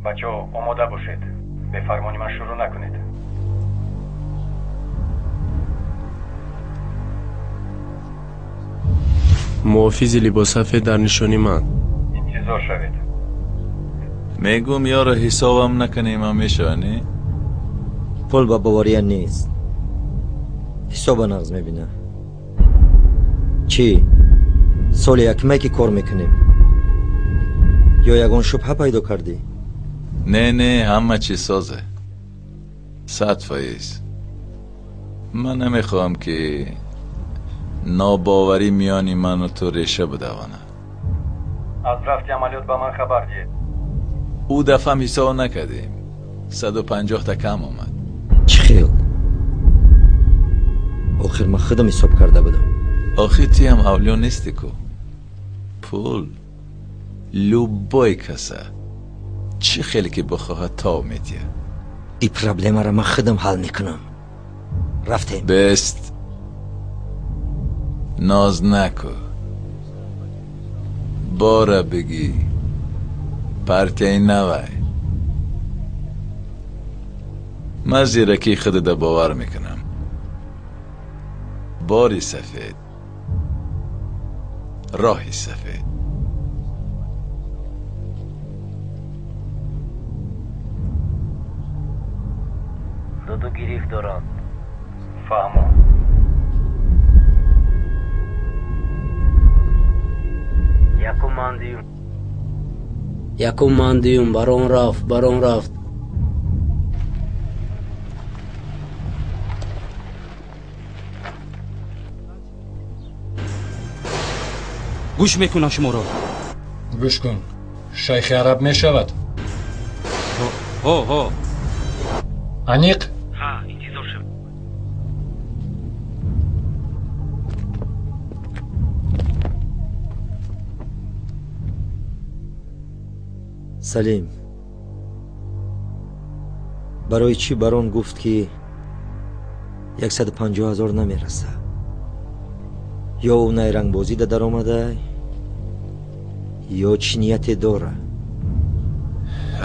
Бачаҳо, омода бошед. Бефармони ман шурӯъ накунед. Муҳофизи либосафед дар нишони ман. Интизор шавед. Мегум ёро ҳисобам накунем ҳам мешава, не? Пул ба бовария нест. Ҳисоба нағз мебина. Чӣ? Соли якме ки кор мекунем. Ё ягон шубҳа пайдо кардӣ? Не, не, ҳама чиз созе. 100%. Ман намехоҳам ки нобоварӣ миёни ману ту реша будавонад. Аз рафти амалиёт ба ман хабар диҳед. Ӯ дафъам ҳисоб накардем. 150 та кам омад. Чӣ хел? Охир ман худам ҳисоб карда будам. Охир тиам авлиё нестӣ ку. Пул любой каса чӣ хеле ки бихоҳад тов медиҳад. И проблемаро ман худам ҳал мекунам. Рафтем. Бест. Ноз наку. Бора бигӣ. Партияи навай. Ман зиракии худада бовар мекунам. Бори сафед, роҳи сафед. Доду гирифт доранд. Фаҳмо. Якум ман дуюм, барон рафт, барон рафт. Гӯш мекунам шуморо. Гӯш кун. Шайхи араб мешавад? Ҳо, ҳо. Аниқ? Ҳа, интизор шав. Салим, барои чӣ барон гуфт ки 150 000 намераса? Ё ӯ найрангбозида даромада, ё чӣ нияте дора?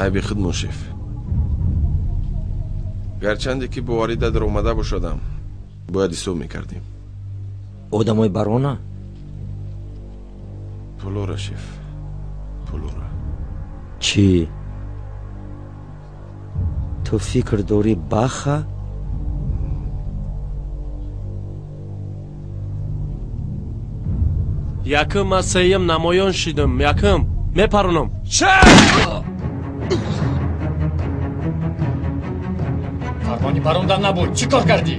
Айби худ, мушиф. Гарчанде ки боварида даромада бошадам, бояд ҳисоб мекардем. Одамои барона? Пулора, шеф, пулора. Чӣ? Ту фикр дорӣ баха? Якум ман сеюм намоён шидам. Якум мепаронам. Фармони барондан набуд. Чӣ кор кардӣ?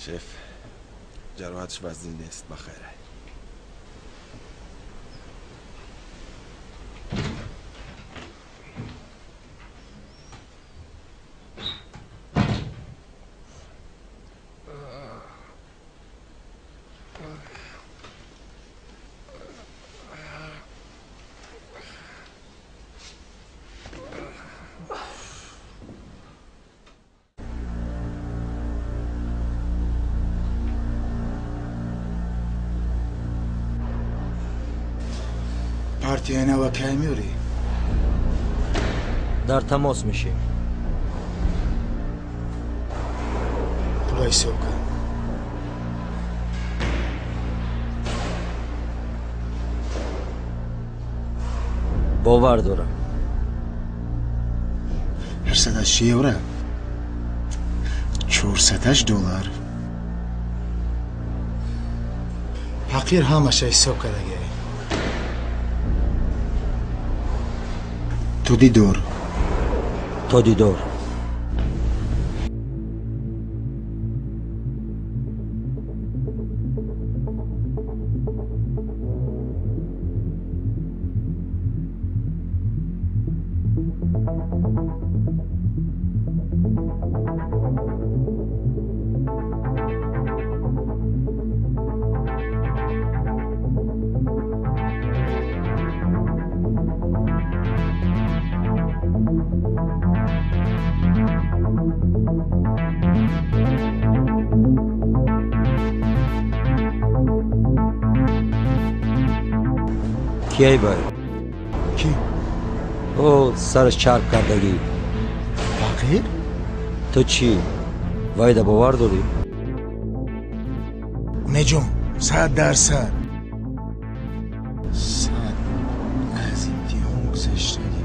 Шеф, ҷароҳатш вазнин нест, ба хайр. Партияи нава кай меёрӣ? Дар тамос мешем. Пула ҳисоб кун. Бовар дорам. 808 евро, 408 доллар. Ҳақир ҳамаша ҳисоб кардагӣ. То дидор. То дидор. Кияй бай? Ки? О, сараш чарб кардагӣ. Фақир? Ту чӣ? Вайда бовар дорӣ? Неҷон, 100%. 100 аз имтиҳон гузаштагӣ.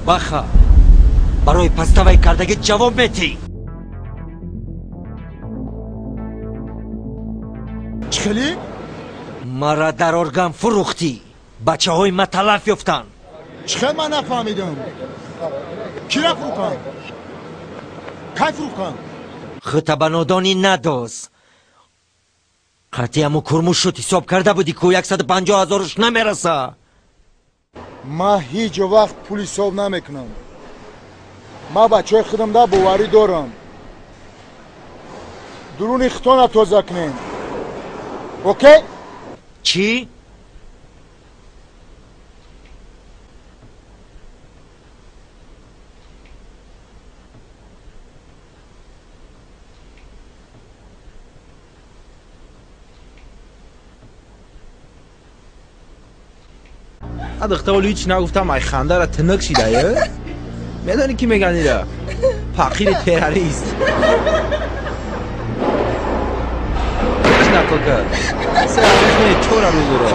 Баха, барои паставай кардагӣ ҷавоб метӣ. Чӣ хеле? Мара дар орган фурӯхтӣ. Бачаҳои ма талаф ёфтанд. Чӣ хел ман нафаҳмидам? Кира фурӯхтам? Кай фурӯхтам? Хута ба нодонӣ надоз. Қатъи ҳаму курмушуд ҳисоб карда будӣ, ку 150 ҳазоруш намераса. Ман ҳеҷ вақт пул ҳисоб намекунам. Ман бачаҳои худамда боварӣ дорам. Дуруни хитона тоза кунем. Окей? Чӣ? Духтаолу ҳеч нагуфтам, ай хандара тинук шидае. Медонӣ ки меган ира? Фақири террорист. Ҳеч нақл кард. Се рӯз чора рӯз уро.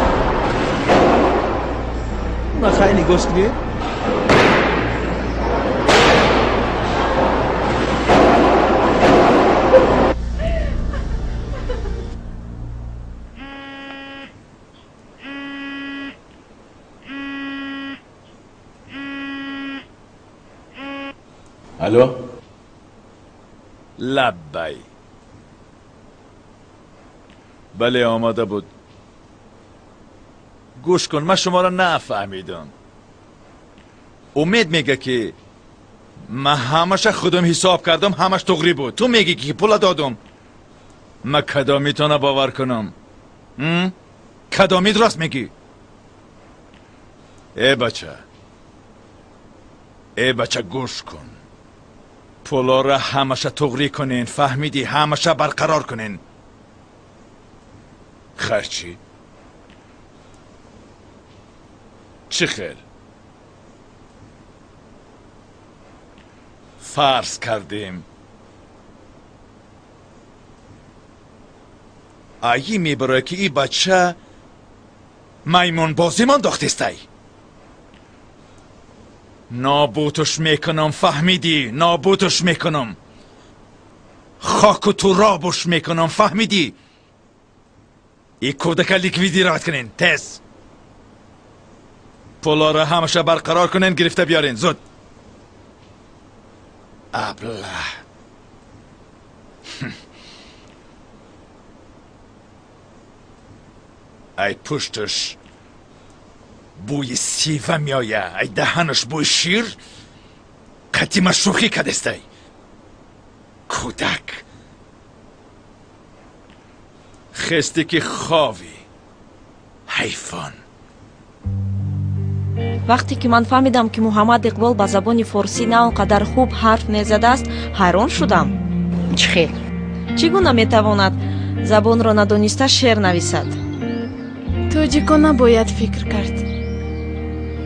Ма хай нигоҳ кунӣ. Алло? Лаббай. Бале, омода буд. Гӯш кун, ман шуморо нафаҳмидам. Умед мега ки ман ҳамаша худам ҳисоб кардам, ҳамаш туғрӣ буд. Ту мегӣ ки пула додум. Ман кадомитона бовар кунам? Кадомит рост мегӣ? Э бача. Э бача, гӯш кун. Пулора ҳамаша туғрӣ кунен, фаҳмидӣ? Ҳамаша барқарор кунен. Харчи? Чӣ хел? Фарз кардем. Айи мебарояд ки и бача маймунбозимон дохтестай. Нобудаш мекунам, фаҳмидӣ? Нобудаш мекунам. Хоку туробуш мекунам, фаҳмидӣ? И кӯдака ликвидировать кунен, тез. Пулоро ҳамаша барқарор кунен, гирифта биёрен, зуд. Аблаҳ. Ай пушташ бӯи сива меоя, ай даҳанаш бӯи шир, қатима шӯхӣ кадестай. Кӯдак. Хесте ки ховӣ. Ҳайфон. Вақте ки ман фаҳмидам, ки Муҳаммад Иқбол ба забони форсӣ на он қадар хуб ҳарф мезадааст, ҳайрон шудам. Чӣ хел? Чӣ гуна метавонад забонро надониста шеър нависад? Тоҷикона бояд фикр кард.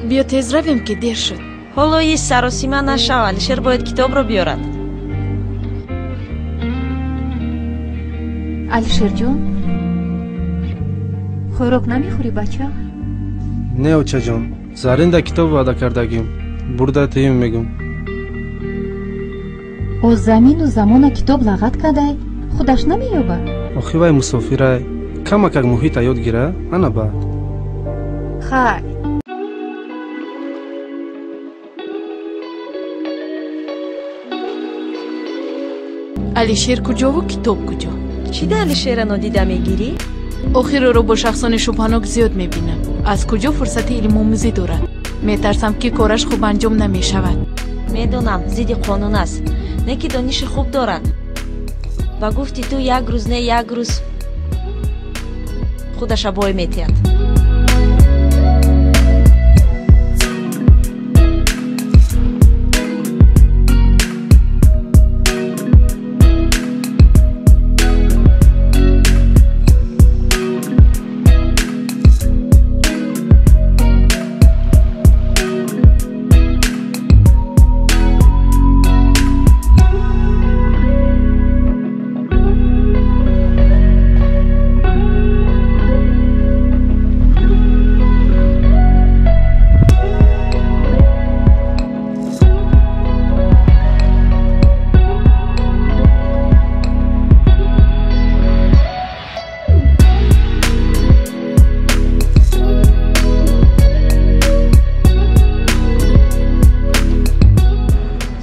Биё тез равем, ки дер шуд. Ҳоло иш саросима нашав, Алишер бояд китобро биёрад. Алишерҷон, хӯрок намехӯрӣ, бача? Не, очаҷон, Заринда китоб ваъда кардагим, бурда тиим мегум. О замину замона китоб лағат кадай, худаш намеёбад. Охи вай мусофирай, камакак муҳита ёд гира, ана баъд. Хай. Алишер куҷову китоб куҷо? Чӣ да Алишера нодида мегирӣ? Охир ӯро бо шахсони шубҳанок зиёд мебинам. Аз куҷо фурсати илмомӯзӣ дорад? Метарсам, ки кораш хуб анҷом намешавад. Медонам, зидди қонун аст, не ки дониши хуб дорад. Ба гуфти ту, як рӯз не як рӯз худаша бой метиҳад.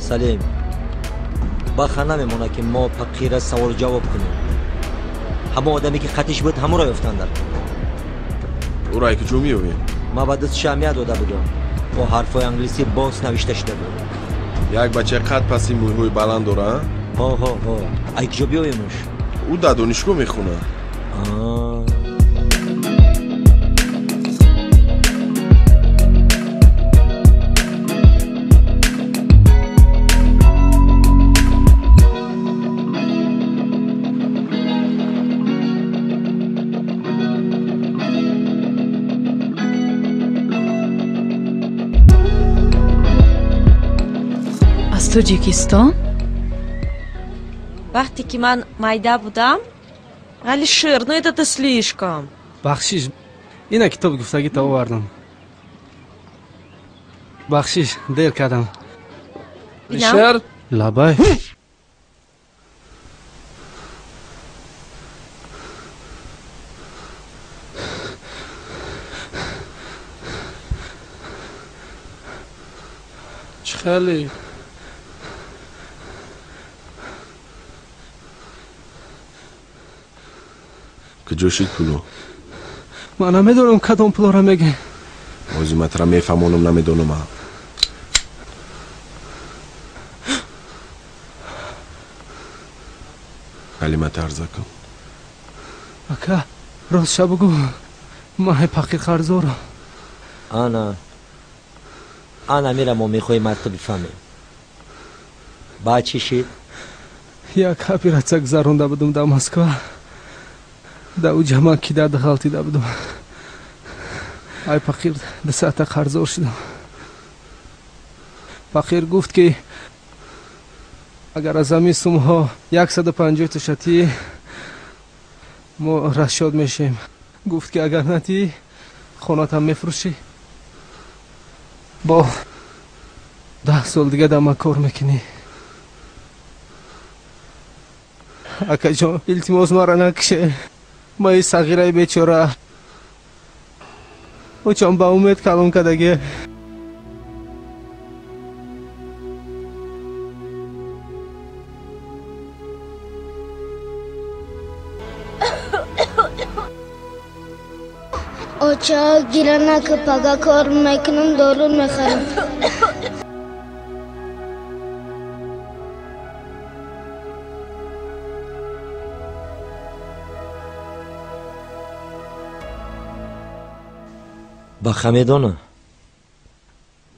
Салим, баха намемонад, ки мо фақира саволу ҷавоб кунем. Ҳамон одаме, ки қатиш буд, ҳамонро ёфтандар. Ӯро ай куҷо меёбем? Ман ба дастша аҳамият дода будам. Бо ҳарфҳои англисӣ боз навишта шуда буд. Як бачаи қад паси мӯйҳои баланд дора? Ҳо, ҳо, ҳо. Ай куҷо биёемуш? Ӯ дар донишгоҳ мехонад. Тоҷикистон? Вақте ки ман майда будам, Алишер, ну это ты слишком. Бахшиш, ина китоб гуфтагита овардам. Бахшиш, дер кардам. Алишер? Лабай. Чӣ хеле? Куҷо шид пуло? Ман намедонам кадом пулоро мегӯем. Ози ман тара мефаҳмонам, намедонам. Калима тарза кун. Ака, ростша бугӯ, ман фақир қарздорам. Ана, ана мира, мо мехоҳем аз ту бифаҳмем. Баъд чӣ шид? Як оператсия гузаронда будум дар Москва. Да уҷа ман ки дард ғалтида будум. Ай фақир 200 қарздор шудам. Фақир гуфт, ки агар аз ҳамин сумҳо 150 тушатӣ, мо расчёт мешем. Гуфт, ки агар натӣ, хонатам мефурӯшӣ. Бо 10 сол дига дар ман кор мекунӣ. Акаҷон, илтимос, маро накише. Мои сағираи бечора. Очам ба умед калон кардагӣ. Оча, гира нака, пага кор мекунам, дору мехарам. Баха медона?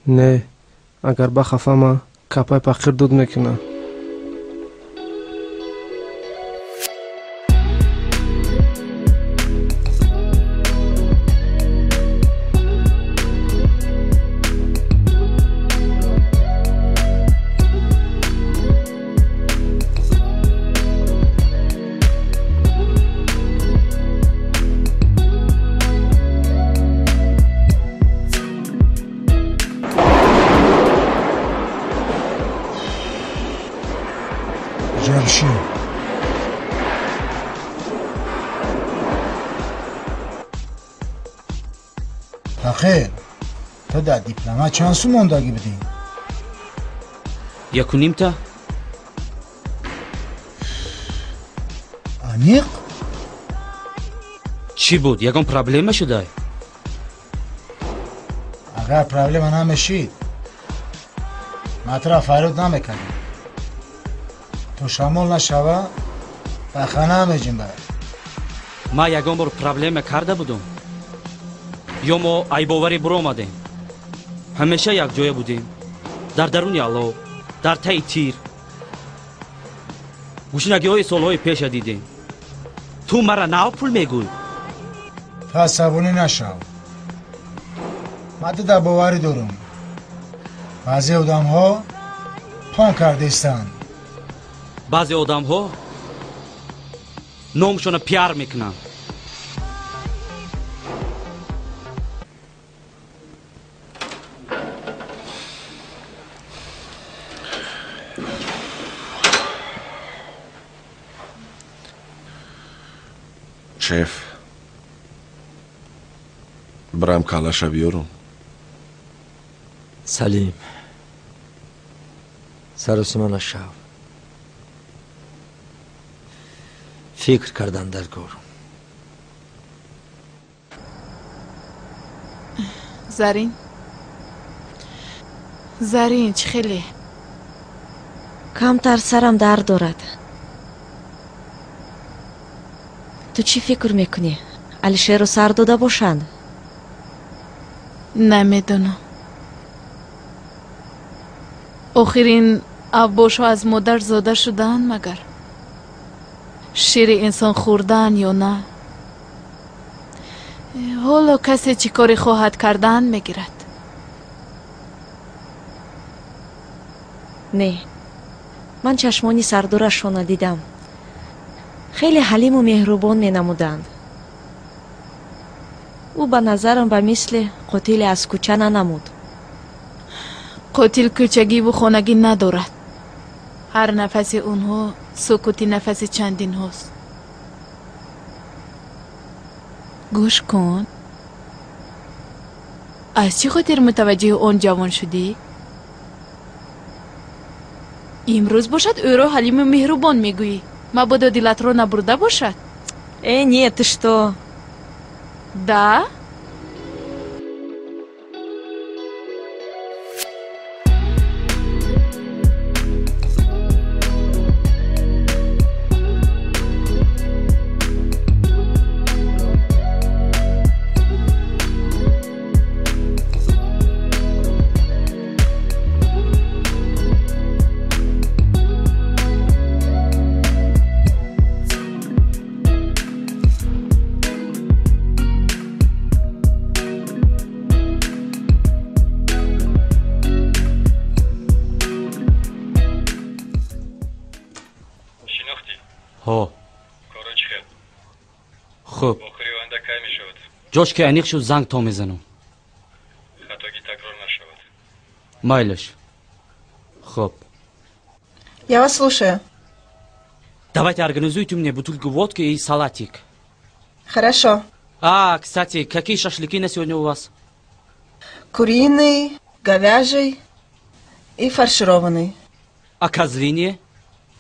Не, агар баха фама, капай пақир дуд мекуна. Бишин. Фақир, ту дар дипломат чанд сум мондагӣ будӣ? 1.5 та. Аниқ? Чӣ буд, ягон проблема шудай? Агар проблема намешид, ман туро фарёд намекардам. То шамол нашава, ба хона меҷунбад. Ман ягон бор проблема карда будум? Ё мо айбоварӣ буромадем? Ҳамеша якҷоя будем, дар даруни алов, дар таи тир. Гушнагиҳои солҳои пеша дидем. Ту мара нав пул мегӯй? Ту асабонӣ нашав. Ман ту дар боварӣ дорам. Баъзе одамҳо пон кардаистанд. Баъзе одамҳо номшона пиар мекунанд. Шеф, брам калаша биёрум. Салим, саросима нашав. Фикр кардан дар кор. Зарин, Зарин, чӣ хеле? Камтар сарам дард дорад. Ту чӣ фикр мекунӣ? Алишерро сар дода бошанд? Намедонам. Охир ин авбошҳо аз модар зода шудаанд магар? Шири инсон хӯрдаанд ё на? Ҳоло касе чӣ коре хоҳад кардан мегирад. Не, ман чашмони сардорашонро дидам. Хеле ҳалиму меҳрубон менамуданд. Ӯ ба назарам ба мисли қотиле аз кӯча нанамуд. Қотил кӯчагиву хонагӣ надорад. Ҳар нафаси онҳо сукути нафаси чандинҳост. Гӯш кун, аз чӣ хотир мутаваҷҷиҳи он ҷавон шудӣ? Имрӯз бошад ӯро ҳалиму меҳрубон мегӯӣ. Мабодо дилатро набурда бошад? Э, нет, ты что? Да? Хуб, ҷош ки аниқ шуд, занг то мезанам. Хатогӣ такрор нашавад. Майлаш. Хуб. Я вас слушаю. Давайте организуйте мне бутылку водки и салатик. Хорошо. А, кстати, какие шашлыки на сегодня у вас? Куриный, говяжий и фаршированный. А козлине?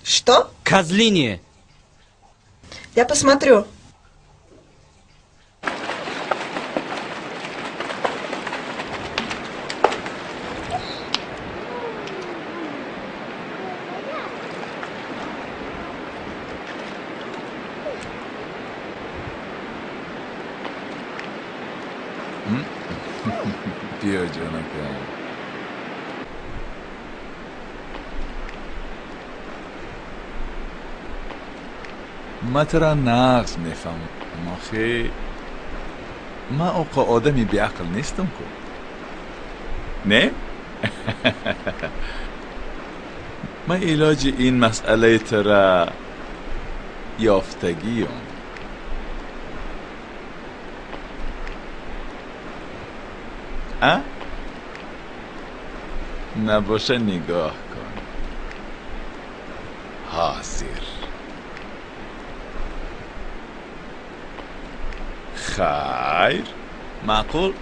Что? Козлине. Я посмотрю. Биё, ҷонакам. Ман туро нағз мефаҳмам, охе. Ман оқо одами беақл нестам ку. Не? Ман илоҷи ин масъалаи тура ёфтагиём. А? Набоша, нигоҳ кун. Ҳозир. ҳозир. Хайр, маъқул?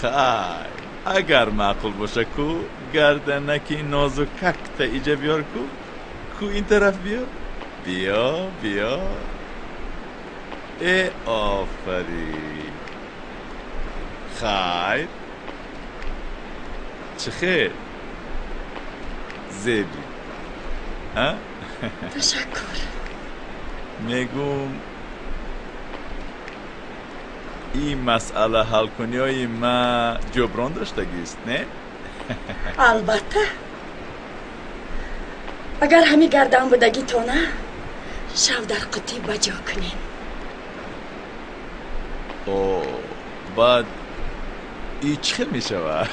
Хайр, агар маъқул боша ку гарданаки нозукакта иҷа биёр ку. Ку ин тараф биё. Биё, биё. Э, офарин. Хайр. Чӣ хел? Зеби. А? Ташаккур. Мегум ин масъала ҳалкуниҳои ма ҷуброн доштагист, не? Албатта. Агар ҳами гардан будагитона шав дар қутӣ ба ҷо кунем. О, баъд и чӣ хел мешавад?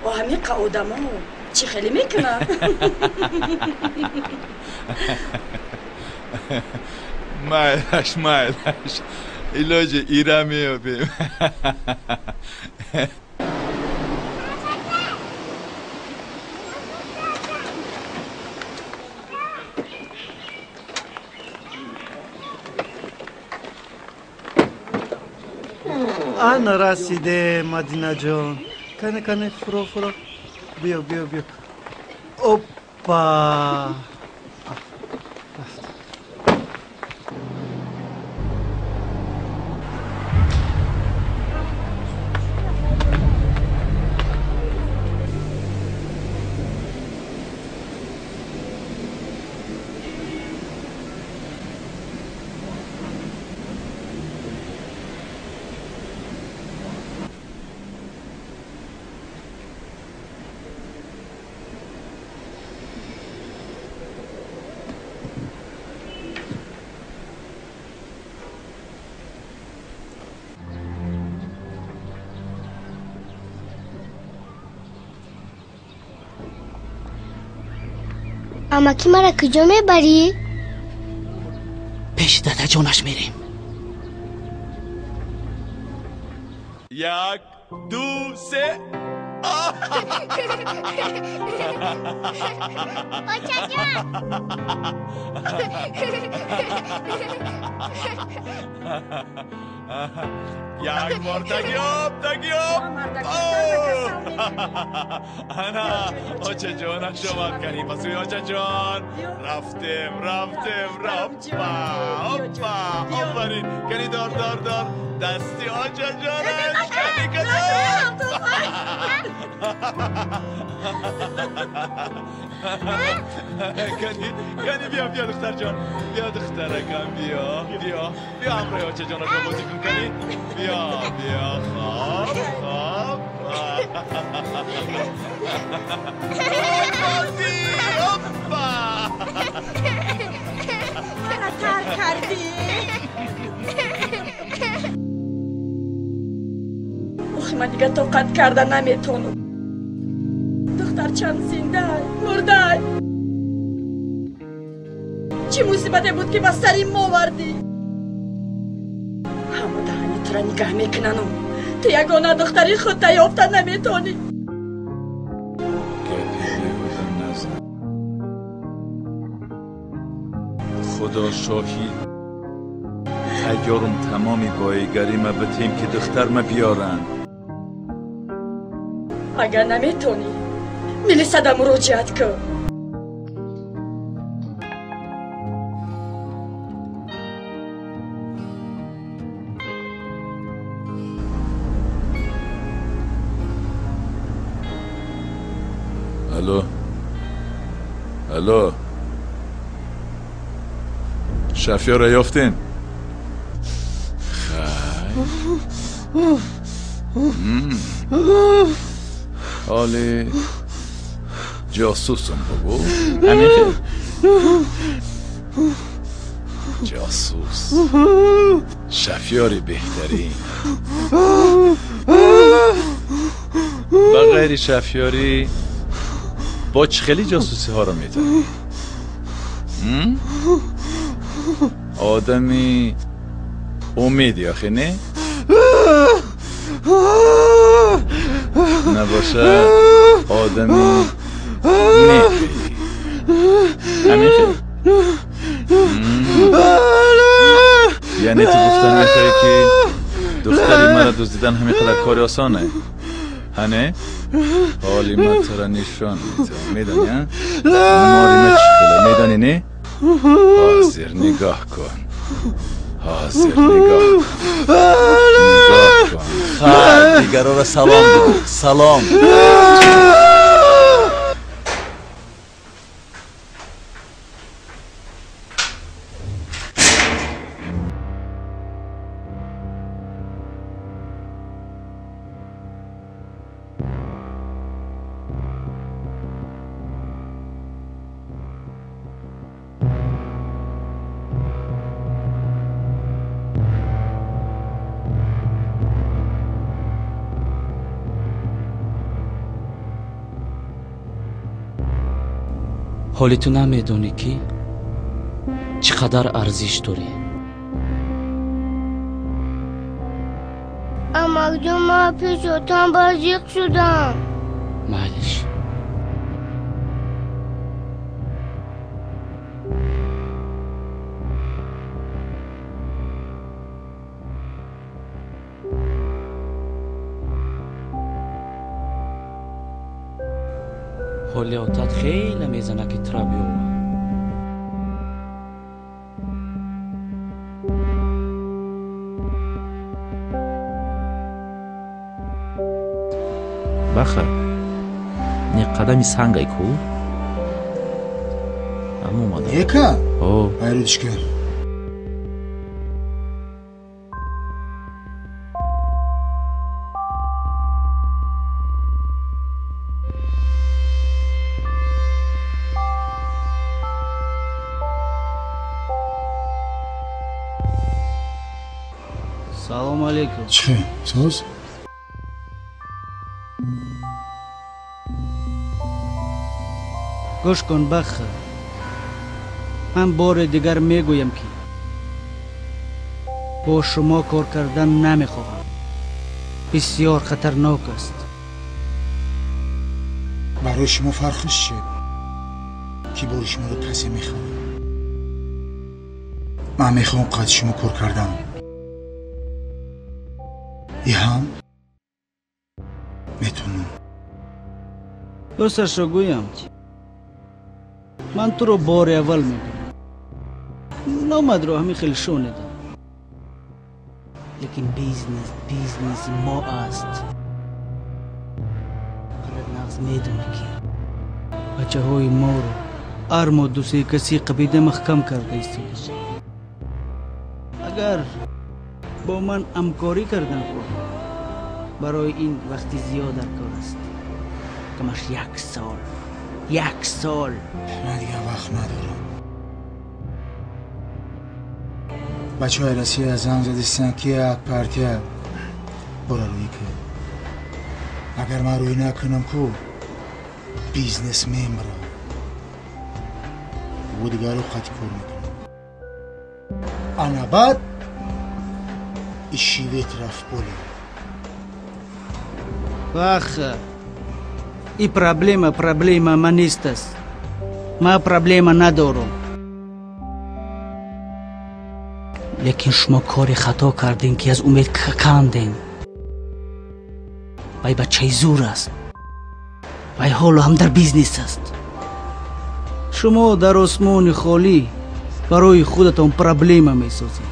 О, ҳамиқа одамо чӣ хеле мекунанд? Майлаш, майлаш. Илоҷи ира меёбем. Ана расиде, Мадинаҷон. Кане, кане, фуро, фуро. Биё, биё, биё. Оппа! Амаки мара куҷо мебарӣ? Пеши дадаҷонаш мерем. Як, ду, се. Очаҷон! Як бор тагиёб, тагиёб. Ана, очаҷонаш омад кани пасӯи очаҷон. Рафтем, рафтем, рафпа, оппа, офарин. Кани дор, дор, дор. Дасти очаҷонаш кани кани. Кани, кани биё, биё духтарҷон. Биё духтаракам, биё, биё. Биё ҳамроҳи очаҷонашро бозӣ кун кани. Биё, биё, хоб, хоб. Бозӣ, оппа! Мара тар кардӣ. Охи, ман дига тоқат карда наметонам. Духтарчам зиндай, мурдай. Чӣ мусибате буд, ки ба сари мо овардӣ? Ҳама даҳани тура нигаҳ мекунану ту ягона духтари худта ёфта наметонӣ. Гапи беҳуда назан. Худо шоҳид, тайёрум тамоми боигарима битем, ки духтарма биёранд. Агар наметонӣ, милисада муроҷиат кун. Алло, алло, шафёра ёфтем? Хай, ҳоли ҷосусум бугу, ҳамин хел ҷосус, шафёри беҳтарин. Ба ғайри шафёрӣ бо чӣ хели ҷосусиҳоро метавонӣ? Одами умеди охе, не? Набоша одами Мегӯӣ. Ҳамин хел? Яъне ту гуфтан мехоҳӣ, ки духтари маро дуздидан ҳамин қадар кори осоне? Ҳане? Ҳоли ман туро нишон медиҳам. Медонӣ, а? Мори ма чӣ хеле, медонӣ, не? Ҳозир нигоҳ кун. Ҳозир нигоҳ кун. Нигоҳ кун. Хайр, дигароро салом бигӯ. Салом. Ҳоли ту намедонӣ, ки чӣ қадар арзиш дорӣ. Амакҷон, ман пеш отам ба зиқ шудам. Майлиш. Ҳоли отат хеле мезана, ки тура биёва. Баха, не қадами сангай ку? Ам омада. Ека? О. Айрудишка. Салом алейкум. Чӣ? Соз? Гӯш кун, Баха. Ман бори дигар мегӯям, ки бо шумо кор кардан намехоҳам. Бисёр хатарнок аст. Барои шумо фарқиш чӣ? Ки бори шуморо касе мехарад? Ман мехоҳам қадри шумо кор кардан. И ҳам метавонам. Росташро гӯям, ман туро бори аввал мебинам. Номадро ҳамин хел шунидам. Лекин бизнес бизнеси мо аст. Худат нағз медонӣ, ки бачаҳои моро ҳар моҳ дусе каси қабида маҳкам карда истода. Агар бо ман ҳамкорӣ кардан хоҳӣ, барои ин вақти зиёд дар кор аст. Камаш як сол. Як сол. Ман дигар вақт надорам. Бачаҳои Россия занг задистанд, ки як партия бора рӯӣ кар. Агар ман рӯӣ накунам ку, бизнес мемирад. Бо дигаро қатъи кор мекунам. Ана баъд ищи ветра в поле. Баха, и проблема проблема ма нест аст. Ма проблема надорам. Лекин шумо кори хато кардем, ки аз умед кандем. Вай бачаи зур аст. Вай ҳоло ҳам дар бизнес аст. Шумо дар осмони холӣ барои худатон проблема месозед.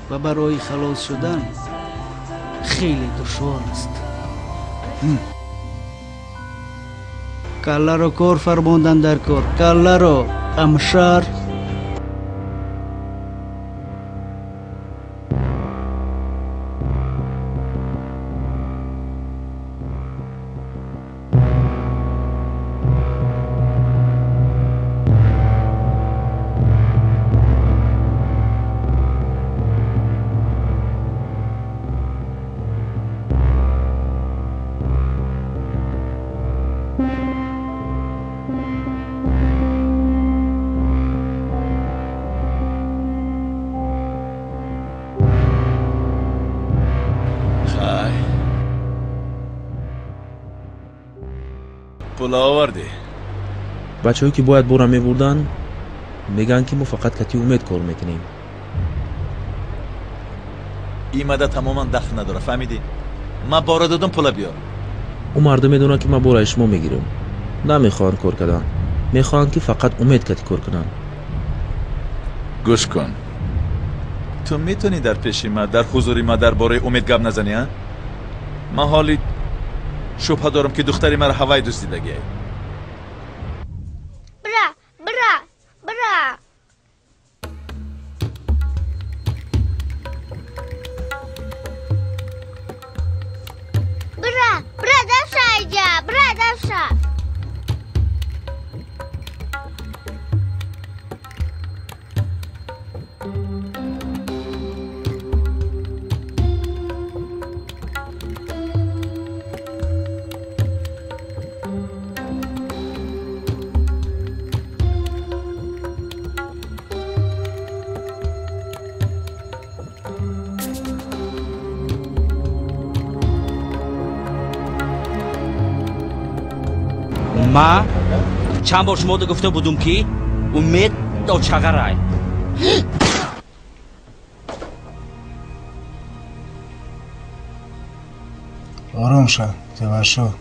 Ва барои халос шудан хеле душвор аст. Калларо кор фармондан дар кор. Калларо амшар. Пул овардӣ? Бачаҳое ки бояд бора мебурданд, мегӯянд ки мо фақат кати Умед кор мекунем. Ин мада тамоман дахл надорад, фаҳмидӣ? Ман бора додам, пула биёр. Ӯ мардум медонад ки ман бораи шумо мегирам. Намехоҳанд кор кардан. Мехоҳанд ки фақат Умед кати кор кунанд. Гӯш кун. Ту метавонӣ дар пеши ман, дар ҳузури ман дар бораи Умед гап назанӣ, а? Ман ҳоли шубҳа дорам ки духтари маро ҳавай дуздидагиай. Бра, бра, бра. Бра, бра, даша айҷа, бра, даша. Ма чанд бор шумо гуфта будум ки Умед очағарай. Ором ша, Зеваршо.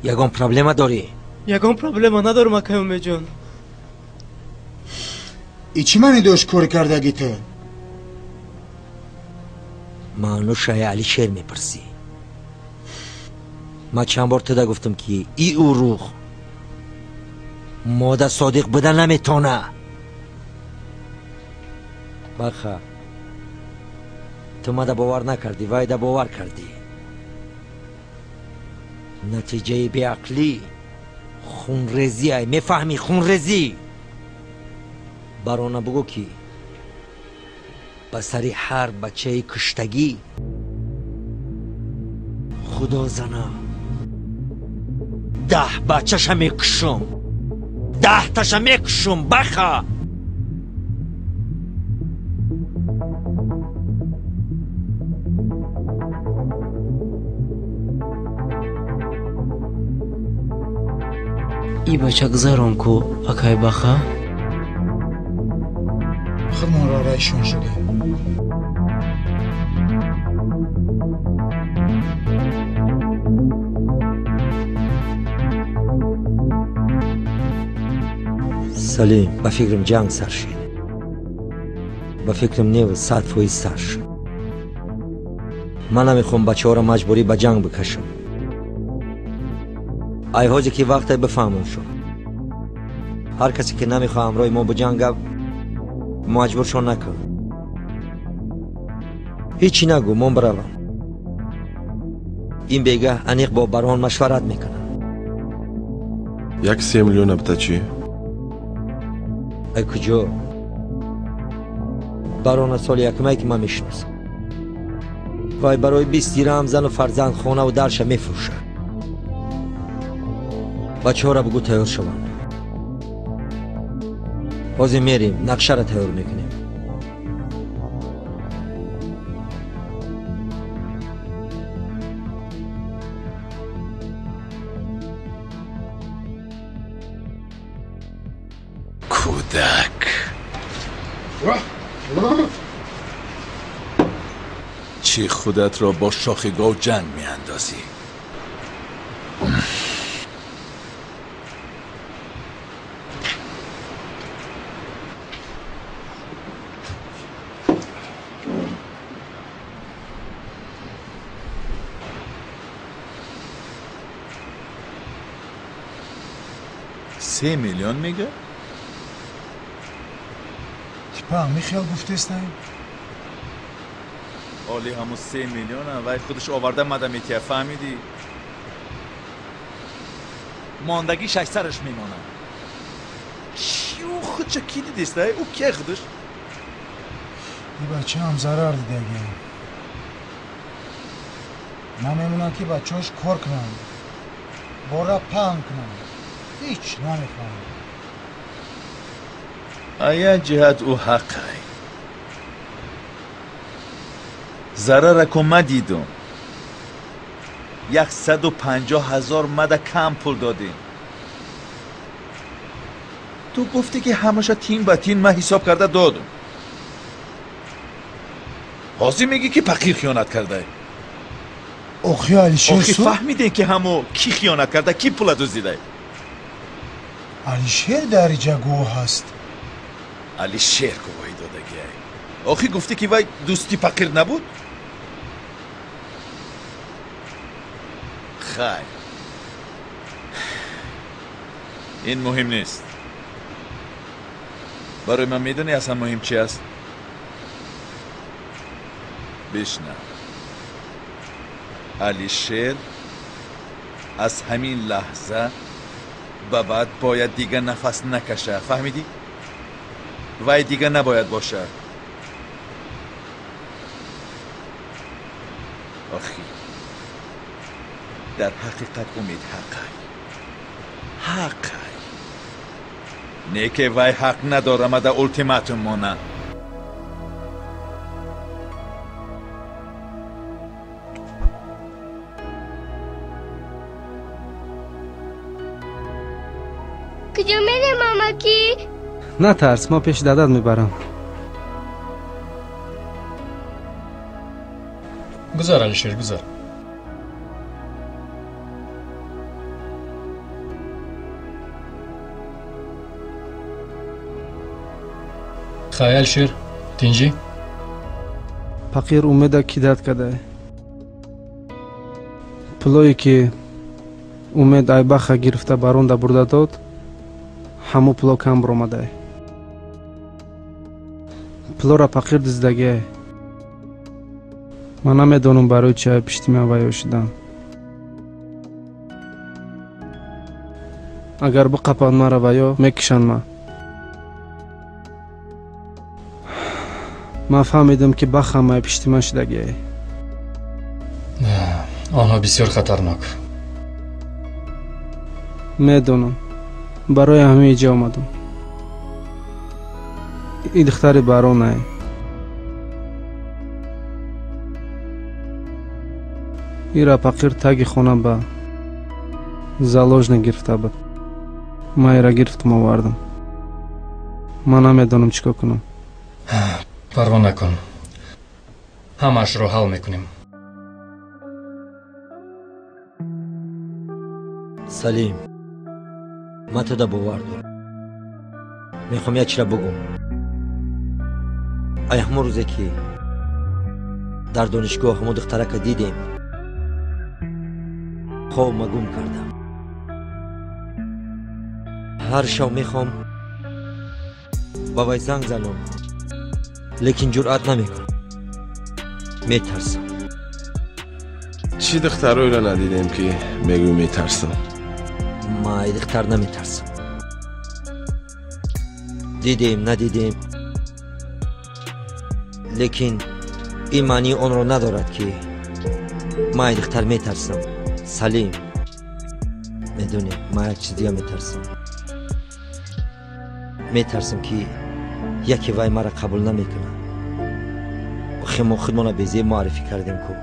Ягон проблема дорӣ? Ягон проблема надорам, акай Умедҷон. И чӣ маъне дошт кор кардаги ту? Маънушаи Алишер мепурсӣ. Ман чанд бор туда гуфтам ки и уруғ мода содиқ буда наметона. Баха, ту мада бовар накардӣ, вайда бовар кардӣ. Натиҷаи беақлӣ хунрезӣ ай, мефаҳмӣ? Хунрезӣ. Барона бугӯ ки ба сари ҳар бачаи куштагӣ худо зана 10 бачаша мекушум, 10таша мекушум. Баха, и бача гузарон ку, акай Баха. Худмонро райшон шудем. Салим, ба фикрам ҷанг сар шид. Ба фикрам нев 100% сар шуд. Ман намехоҳам бачаҳоро маҷбурӣ ба ҷанг бикашам. Ай ҳозе ки вақте бифаҳмам шуд. Ҳар касе ки намехоҳад ҳамроҳи мо биҷангад, маҷбуршон накун. Ҳечи нагӯ, мон биравам. Ин бегаҳ аниқ бо Барон машварат мекунам. Як 3 миллиона бита чӣ? Ай куҷо? Барона соли якумае ки ман мешиносам. Вай барои 20 дирам зану фарзанд, хонаву дарша мефурӯшад. Бачаҳоро бугӯ тайёр шаванд. Ҳозир мерем, нақшаро тайёр мекунем. Кӯдак. Чӣ худатро бо шохи гов ҷанг меандозӣ? Се миллион мега? Типа михел гуфтестай? Оли ҳамун 3 миллиона вай худаш оварда мада метия, фаҳмидӣ? Мондагӣ шашсараш мемонад. Чӣ ӯ худша ки дидестай? Ӯ кия худаш? И бачаам зарар дидаги. Намемонад ки бачаҳош кор кунанд, бора паҳн кунанд. Ҳеҷ намефаҳмам. Ая ҷиҳат ӯ ҳаққай. Зарарако ма дидум. 150 000 мада кам пул додем. Ту гуфтӣ ки ҳамаша тин ба тин ман ҳисоб карда додум. Ҳозир мегӣ ки пақир хиёнат карда. Охи Алишер охи фаҳмидем ки ҳамо кӣ хиёнат карда, кӣ пула дуздида. Алишер дар иҷа гувоҳ ҳаст. Алишер гувоҳӣ додагиай. Охи гуфтӣ ки вай дӯсти пақир набуд? Хайр, ин муҳим нест. Барои ман медонӣ аслан муҳим чи аст? Бишнав, Алишер аз ҳамин лаҳза ба баъд бояд дига нафас накаша. Фаҳмидӣ? Вай дига набояд бошад. Охи дар ҳақиқат умед ҳақай, ҳақай. Не ки вай ҳақ надорамада ултиматум монад. Куҷо мерем, мамакӣ? Натарс, ман пеши дадат мебарам. Гузар, Алишер, гузар. Хай, Алишер, тинҷӣ? Пақир умеда кидат кадай. Пулое ки Умед Айбаха гирифта баронда бурда дод, ҳамо пуло кам баромадай. Пулора пақир дуздагиай. Ман намедонам барои чи ай пишти ман вайё шудам. Агар биқапанд мара вайё, мекишанд ман. Ман фаҳмидам ки бахам ай пишти ман шудагиай. Онҳо бисёр хатарнок. Медонам. Барои ҳамин иҷа омадам. И духтари баронай. Ира пақир таги хона ба заложник гирифта буд. Ман ира гирифтам овардам. Ман намедонам чӣ кор кунам. Парво накун, ҳамаашро ҳал мекунем. Салим, ман туда бовар дорам. Мехоҳам як чизро бугум. Ай ҳамон рӯзе ки дар донишгоҳ ҳамон духтарака дидем, хобма гум кардам. Ҳар шав мехоҳам ба вай занг занам, лекин ҷуръат намекунам, метарсам. Чӣ духтароеро надидем ки мегӯй метарсам? Ман ай духтар наметарсам. Дидем, надидем, лекин ин маънии онро надорад ки ман ай духтар метарсам. Салим, медонӣ, ман як чиз дига метарсам. Метарсам ки яке вай маро қабул намекунад. Охе мо худмонро безеб муаррифӣ кардем ку.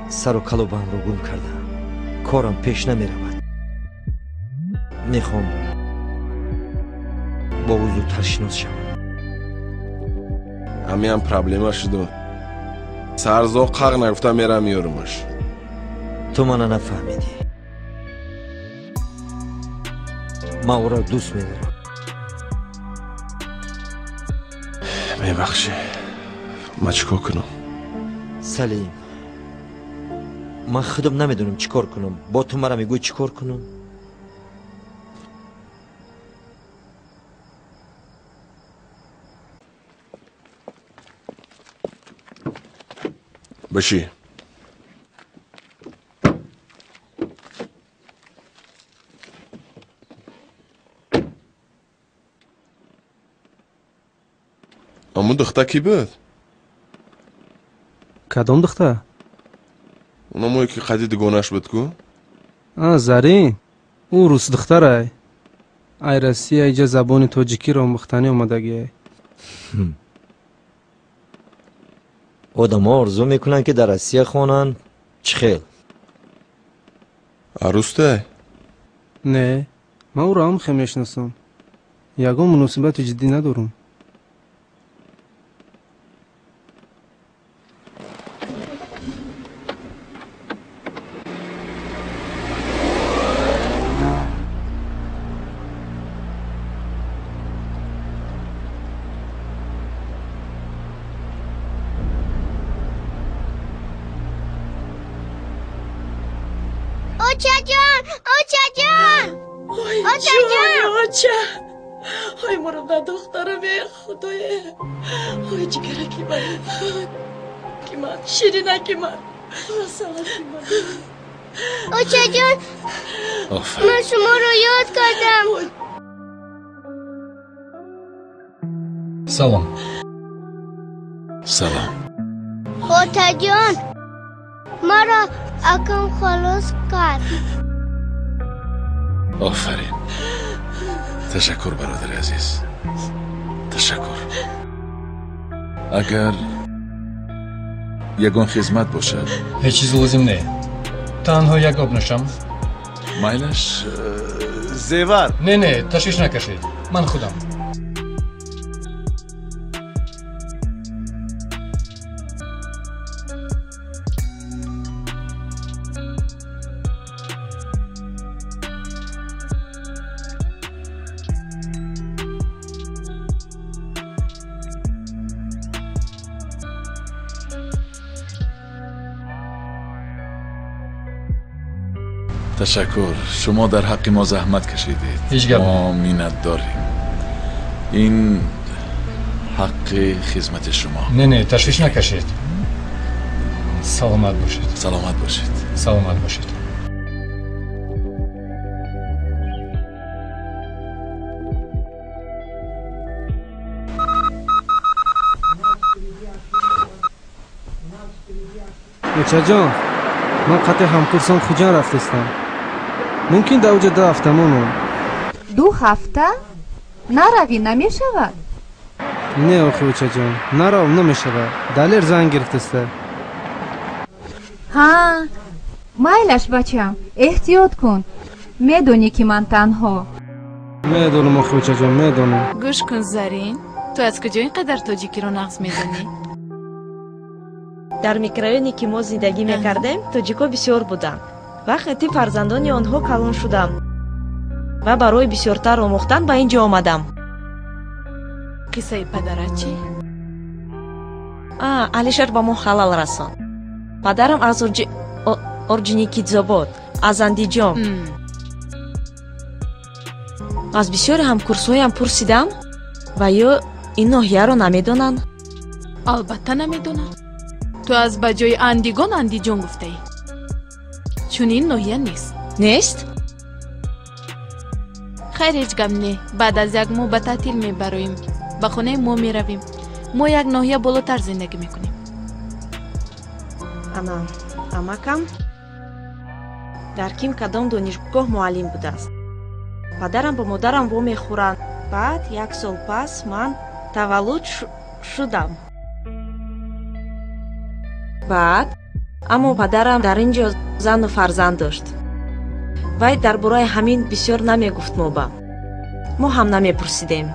Сару калобамро гум кардам, корам пеш намеравад. Мехоҳам бо ӯ зудтар шинос шавам. Ҳамиам проблема шуду. Сарзо қақ нагуфта мерам меёрумаш. Ту мана нафаҳмидӣ. Ман ӯро дӯст медорам. Мебахшӣ, ман чӣ кор кунам? Салим, ман худам намедонам чӣ кор кунам. Бо ту мара мегӯӣ чӣ кор кунам? Бишӣ. Аммо духта кӣ буд? Кадом духта? Унамое ки қади дугонаш буд ку? А, Зарин. Ӯ рус духтарай. Ай Россия иҷа забони тоҷикиро омӯхтанӣ омадагиай. Одамҳо орзу мекунанд ки дар Россия хонанд, Чӣ хел? Арӯстай? Не, ман ӯро ҳам хел мешиносам. Ягон муносибати ҷиддӣ надорам. Очаҷон, очаҷон, очаҷон, оча. Ой, мурда духтарам, худое. Ой, ҷигараки ман, ки ман, ширинаки ман, масалаки ман. Очаҷон, ман шуморо ёд кардам. Салом. Салом. Отаҷон, маро акам халос кард. Офарин. Ташаккур, бародари азиз. Ташаккур. Агар ягон хизмат бошад. Ҳеҷ чиз лозим не. Танҳо як об нӯшам. Майлаш, зевар. Не, не, ташвиш накашед. Ман худам. Ташаккур. Шумо дар ҳаққи мо заҳмат кашидед. Ҳеҷ гап. Мо миннат дорем. Ин ҳаққи хизмати шумо. Не, не, ташвиш накашед. Саломат бошед. Саломат бошед. Саломат бошед. Очаҷон, ман қатъи ҳамкурсам Хуҷанд рафтестам. Мумкин дар оҷа 2 ҳафта монам. 2 ҳафта? Наравӣ намешавад? Не, охи очаҷон, наравам намешавад. Далер занг гирифтеста. Ҳа, майлаш бачам, эҳтиёт кун. Медонӣ ки ман танҳо. Медонам, охи очаҷон, медонам. Гӯш кун, Зарин, ту аз куҷо ин қадар тоҷикиро нағз медонӣ? Дар микрорайоне ки мо зиндагӣ мекардем, тоҷикҳо бисёр буданд. Вақте фарзандони онҳо калон шудам ва барои бисёртар омӯхтан ба ин ҷо омадам. Қиссаи падарат чӣ? Алишер ба мо халал расон. Падарам аз Орҷоникидзобод, аз Андиҷон. Аз бисёри ҳамкурсҳоям пурсидам ва ё ин ноҳияро намедонанд. Албатта намедонам. Ту аз ба ҷои Андигон Андиҷон гуфтаӣ. Чунин ноҳия нест. Нест? Хайр, ҳеҷ гап не. Баъд аз як моҳ ба таътил мебароем. Ба хонаи мо меравем. Мо як ноҳия болотар зиндагӣ мекунем. Ана, амакам дар ким кадом донишгоҳ муаллим будааст. Падарам бо модарам вомехӯранд. Баъд як сол пас ман таваллуд шудам. Баъд аммо падарам дар ин ҷо зану фарзанд дошт. Вай дар бораи ҳамин бисёр намегуфт мо ба. Мо ҳам намепурсидем.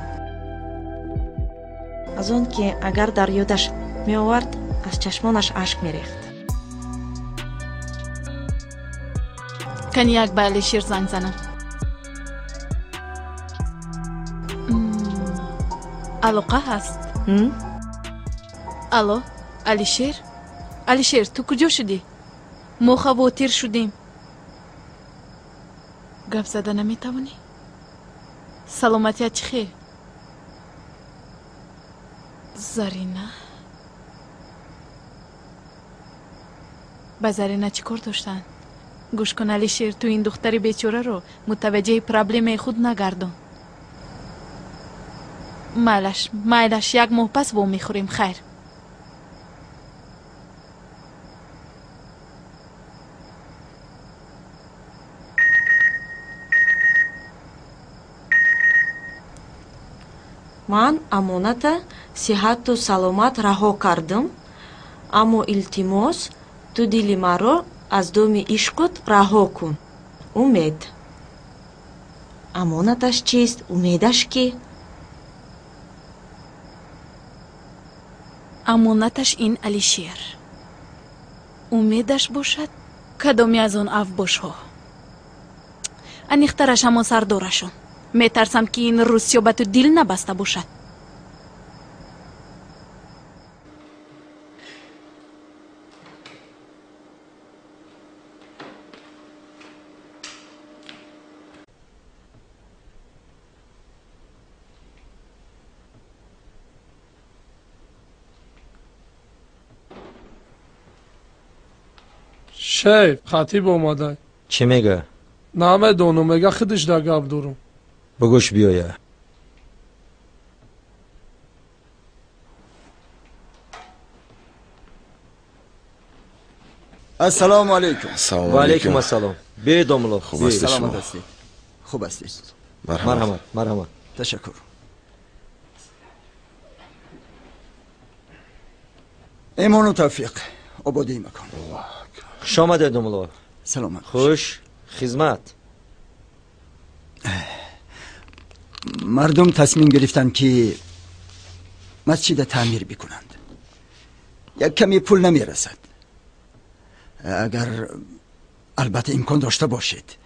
Аз он ки агар дар ёдаш меовард, аз чашмонаш ашк мерехт. Кани як ба Алишер занг занам. Алоқа ҳаст? Алло, Алишер? Алишер, ту куҷо шудӣ? Мо хавотир шудем. Гап зада наметавонӣ? Саломатият чӣ хел? Зарина? Ба Зарина чӣ кор доштанд? Гӯш кун, Алишер, ту ин духтари бечораро мутаваҷҷеҳи проблемаи худ нагардон. Майлаш, майлаш, як моҳ пас вомехӯрем, хайр. Ман амоната сиҳату саломат раҳо кардам, аммо илтимос, ту дили маро Аз доми ишқут раҳо кун. Умед. Амонаташ чист? Умедаш кӣ? Амонаташ ин Алишер. Умедаш бошад кадоме аз он авбошҳо. Аниқтараш ҳамон сардорашон. Метарсам, ки ин русиё ба ту дил набаста бошад. Шеф, хатиб омада. Чӣ мега? Намедонам, мега худаш да гап дорум. Бугӯш биёя. Ассалому алайкум. Ва алайкум ассалом. Биёед, домулло. Хуб ҳастед шумо? Саломат ҳастед? Хуб ҳастед? Марҳамат, марҳамат. Ташаккур. Имону тавфиқ, ободии макон. Хуш омадед, домулло. Саломат. Хуш хизмат. Мардум тасмим гирифтанд, ки масҷида таъмир бикунанд. Як каме пул намерасад. Агар албатта имкон дошта бошед,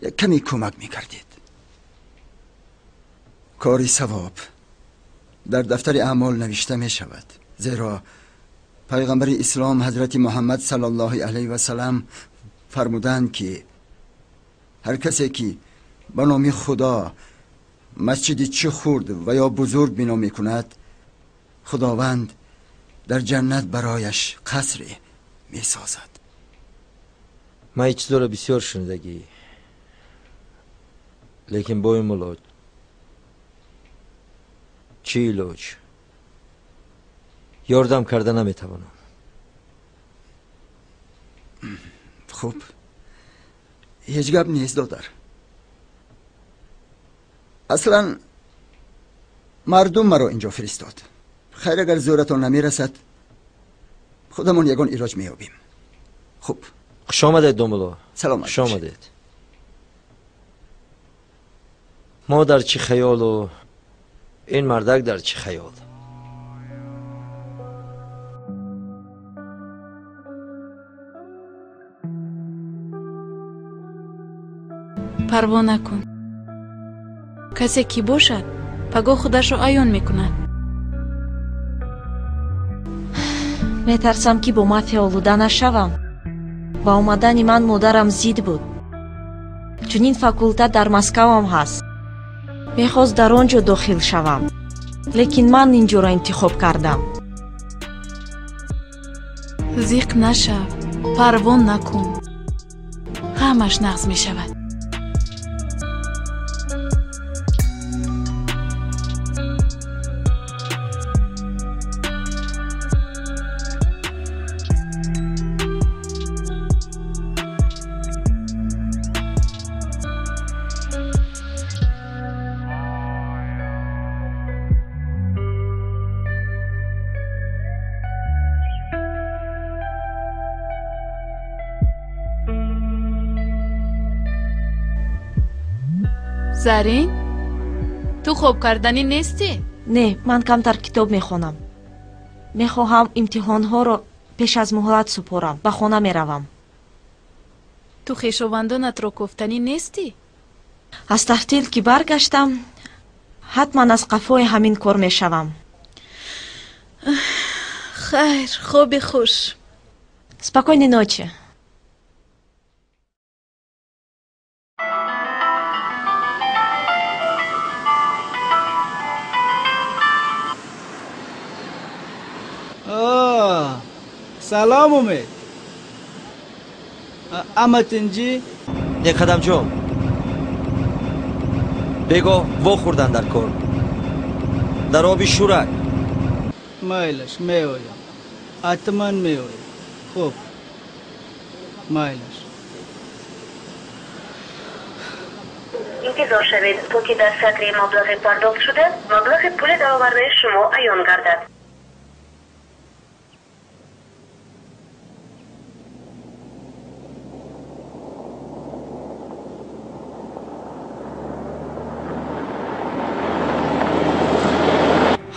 як каме кӯмак мекардед. Кори савоб дар дафтари аъмол навишта мешавад, зеро пайғамбари ислом ҳазрати Муҳаммад саллаллоҳу алайҳи васалам фармуданд, ки ҳар касе ки ба номи Худо масҷиди чӣ хурд ва ё бузург бино мекунад, Худованд дар ҷаннат барояш қасре месозад. Ман ин чизоро бисёр шунидагӣ, лекин бой мулло, чӣ илоҷ, ёрдам карда наметавонам. Хуб, ҳеҷ гап нест, додар. Аслан мардум маро инҷо фиристод. Хайр, агар зӯратон намерасад, худамон ягон илоҷ меёбем. Хуб. Хуш омадед, домулло. Саломат. Хуш омадед. Мо дар чӣ хаёлу ин мардак дар чӣ хаёл. Парво накун. Касе ки бошад, пагоҳ худашро аён мекунад. Метарсам, ки бо мафия олуда нашавам. Ба омадани ман модарам зид буд. Чунин факултат дар Москавам ҳаст. Мехост дар он ҷо дохил шавам, лекин ман ин ҷоро интихоб кардам. Зиқ нашав, парво накун. Ҳамаш нағз мешавад. Зарин, ту хоб карданӣ нестӣ? Не, ман камтар китоб мехонам. Мехоҳам имтиҳонҳоро пеш аз муҳлат супорам. Ба хона меравам. Ту хешовандонатро кофтанӣ нестӣ? Аз таҳтил ки баргаштам, ҳатман аз қафои ҳамин кор мешавам. Хайр, хоби хуш. Спокойной ночи. Салом, Умед. Ама тинҷӣ? Не, Қадамҷон, бегоҳ вохӯрдан дар кор, дар оби шӯрак. Майлаш, меоям, ҳатман меоям. Хуб, майлаш. Интизор шавед, то ки дар сатри маблағи пардохтшуда маблағи пули даровардаи шумо аён гардад.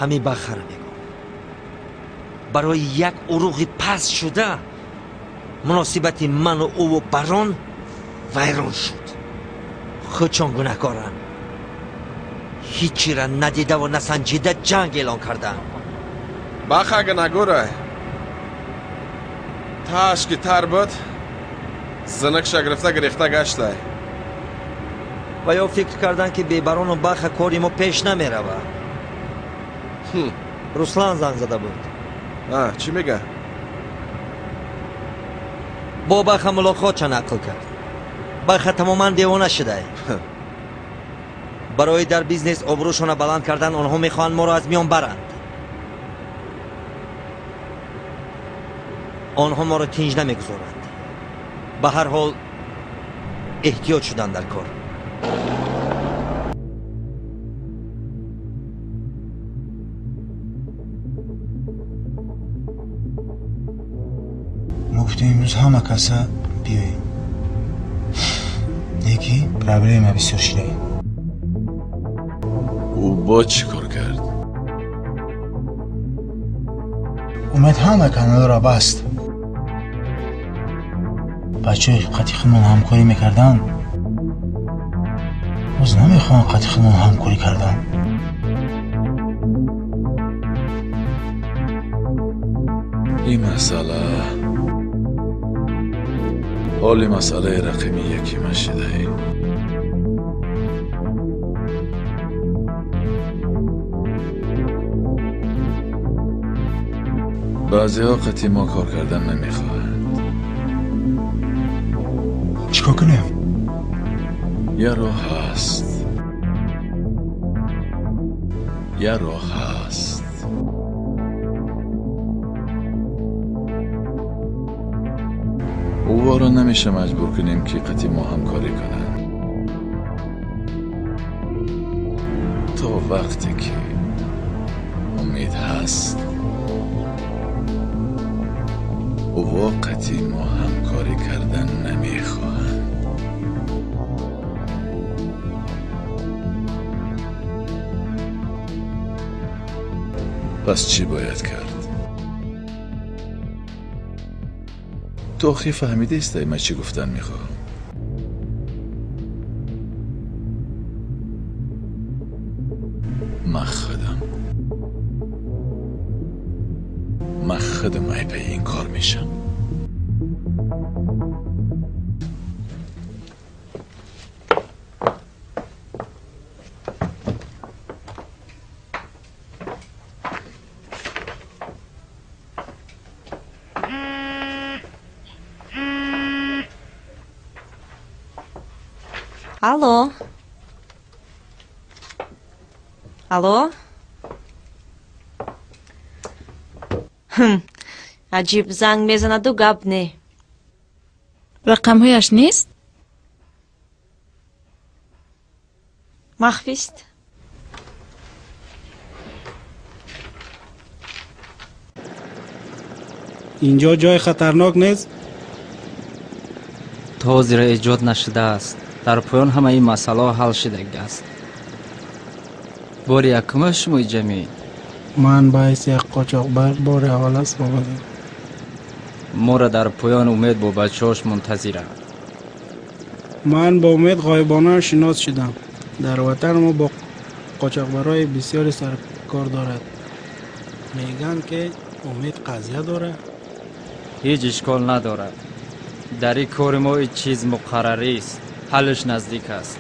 Ҳамин Бахара мегӯм. Барои як уруғи паст шуда муносибати ману ӯву Барон вайрон шуд. Худшон гунаҳкоранд. Ҳичира надидаву насанҷида ҷанг эълон карданд. Баха гунаҳгорай. Тааш ки тар буд, зинакша гирифта гирифта гаштай. Ва ё фикр карданд, ки бебарону Баха кори мо пеш намеравад. Руслан занг зада буд. Чӣ мега? Бо Баха мулоқотша нақл кард. Баха тамоман девона шудай. Барои дар бизнес обрӯшона баланд кардан онҳо мехоҳанд моро аз миён баранд. Онҳо моро тинҷ намегузоранд. Ба ҳар ҳол эҳтиёт шудан дар кор. Мо гуфтем имрӯз ҳама каса биёем. Неки проблема бисёр шидаем. Ӯ бо чӣ кор кард? Умед ҳама каналро баст. Бачаҳои қати худмон ҳамкорӣ мекарданд, боз намехоҳанд қати худмон ҳамкорӣ кардан. Ин масъала ҳоли масъалаи рақами якима шидаем. Баъзеҳо қати мо кор кардан намехоҳанд. Чӣ кор кунем? Я роҳ ҳаст. Я роҳ ҳаст. Ӯро намеша маҷбур кунем, ки қати мо ҳамкорӣ кунанд. То вақте ки умед ҳаст, ӯ қати мо ҳамкорӣ кардан намехоҳанд. Пас чӣ бояд кард? Ту охир фаҳмидаистай ман чӣ гуфтан мехоҳам? Ман худам айбаи ин кор мешам. Алло. Алло. Аҷиб, занг мезанаду гап не. Рақамҳояш нест? Махфист. Инҷо ҷои хатарнок нест? То ҳозира эҷод нашудааст. Дар поён ҳамаи ин масъалаҳо ҳал шудагиаст. Бори якума шумо иҷа меоед? Ман ба ҳайси як қочоқбар бори аввал аст омадам. Моро дар поён Умед бо бачаҳош мунтазиранд. Ман бо Умед ғоибона шинос шудам. Дар ватан мо бо қочоқбарҳои бисёре саркор дорад. Мегӯянд, ки Умед қазия дорад. Ҳеҷ ишкол надорад. Дар ин кори мо ҳеҷ чиз муқаррарист. Ҳаллаш наздик аст.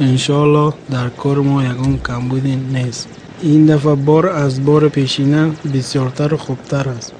Иншоалло дар кори мо ягон камбуде нест. Ин дафъа бор аз бори пешина бисёртару хубтар аст.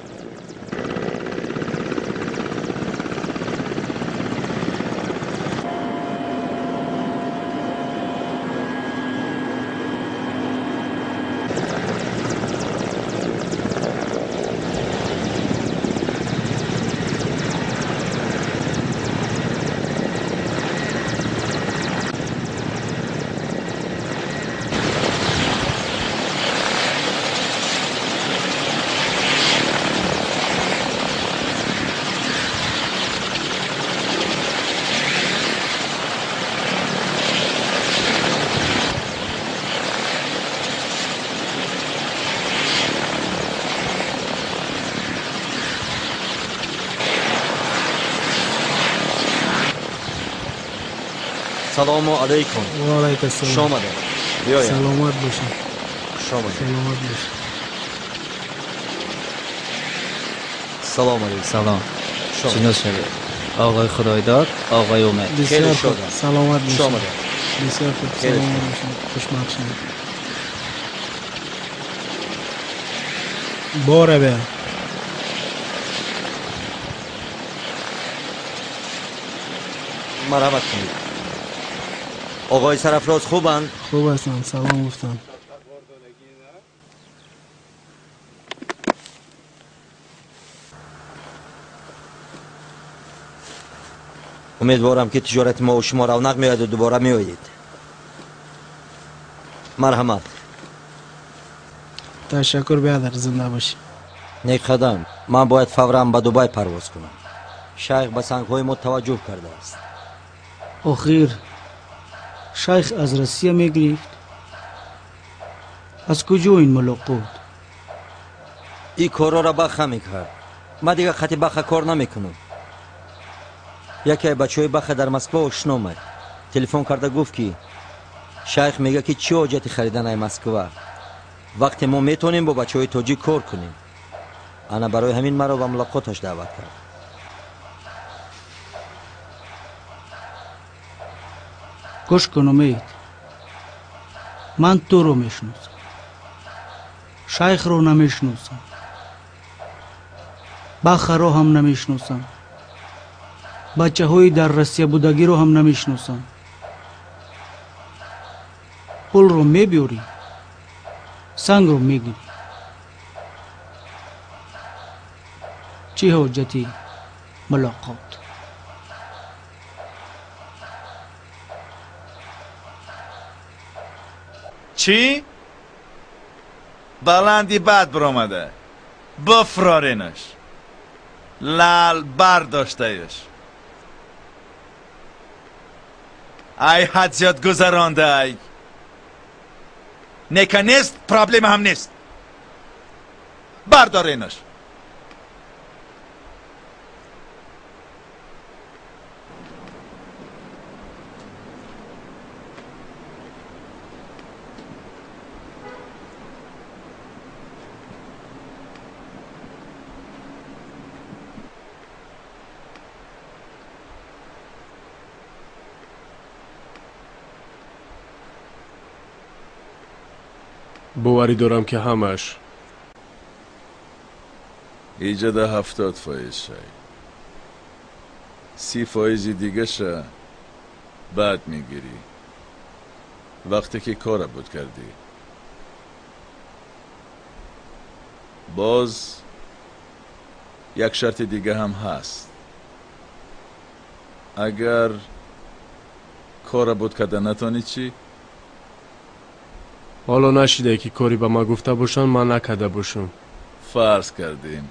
Ассалому алайкум. Ва алайкум ассалом. Хуш омадед. Биёед. Саломат бошед. Хуш омадед. Саломат бошед. Салом алейкум. Салом. Шинос шавед. Оғои Худойдод, оғои Умед. Бисёр хуб. Саломат бошед. Хуш омадед. Бисёр хуб. Саломат бошед. Хушбахт шавед. Бора бия. Марҳамат кунед. Оғои Сарафроз хубанд? Хуб ҳастанд, салом гуфтанд. Умедворам, ки тиҷорати мо шумо равнақ меояду дубора меоед. Марҳамат. Ташаккур, биадар, зинда бошӣ. Нек қадам, ман бояд фавран ба Дубай парвоз кунам. Шайх ба сангҳои мо таваҷҷӯҳ кардааст. Охир шайх аз Россия мегирифт. Аз куҷо ин мулоқот? Ин корҳоро Баха мекард. Ман дигар хати Баха кор намекунам. Яке аз бачаҳои Баха дар Москва ошно омад. Телефон карда гуфт, ки шайх мегӯяд, ки чӣ ҳоҷати харидан ай Москва, вақте мо метавонем бо бачаҳои тоҷик кор кунем. Ана барои ҳамин маро ба мулоқоташ даъват кард. Гӯш кун, Умед, ман туро мешиносам, шайхро намешиносам, Бахаро ҳам намешиносам, бачаҳои дар Россия будагиро ҳам намешиносам. Пулро мебиёрӣ, сангро мегирӣ. Чӣ ҳоҷати мулоқот? Чӣ? Баланди бад биромада. Бифроренаш. Лал бардоштаеш. Ай ҳад зиёд гузарондаай. Нека нест, проблема ҳам нест. Бардоренаш. Боварӣ дорам, ки ҳамаш иҷода 70% шай, 30% дигаша баъд мегирӣ, вақте ки кора буд кардӣ. Боз як шарти дига ҳам ҳаст. Агар кора буд карда натонӣ чӣ? Ҳоло нашидае, ки корӣ ба ман гуфта бошанд, ман накарда бошам. Фарз кардем,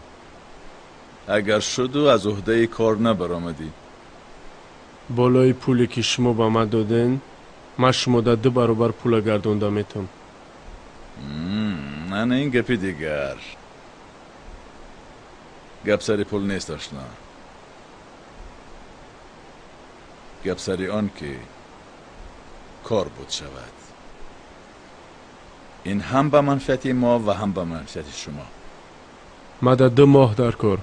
агар шуду аз уҳдаи кор набаромадӣ. Болои пуле, ки шумо ба ман доден, ман шумода 2 баробар пула гардонда метавонам. Ана ин гапи дигар. Гап сари пул нест, ошно. Гап сари он, ки кор буд шавад. Ин ҳам ба манфиати мо ва ҳам ба манфиати шумо. Мада 2 моҳ дар кор.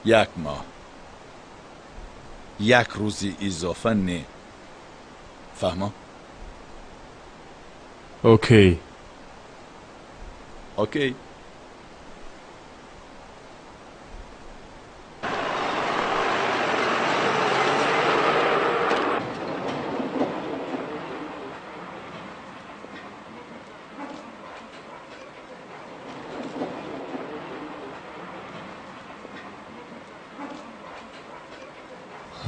1 моҳ. 1 рӯзи изофа не. Фаҳмо? Окей. Окей.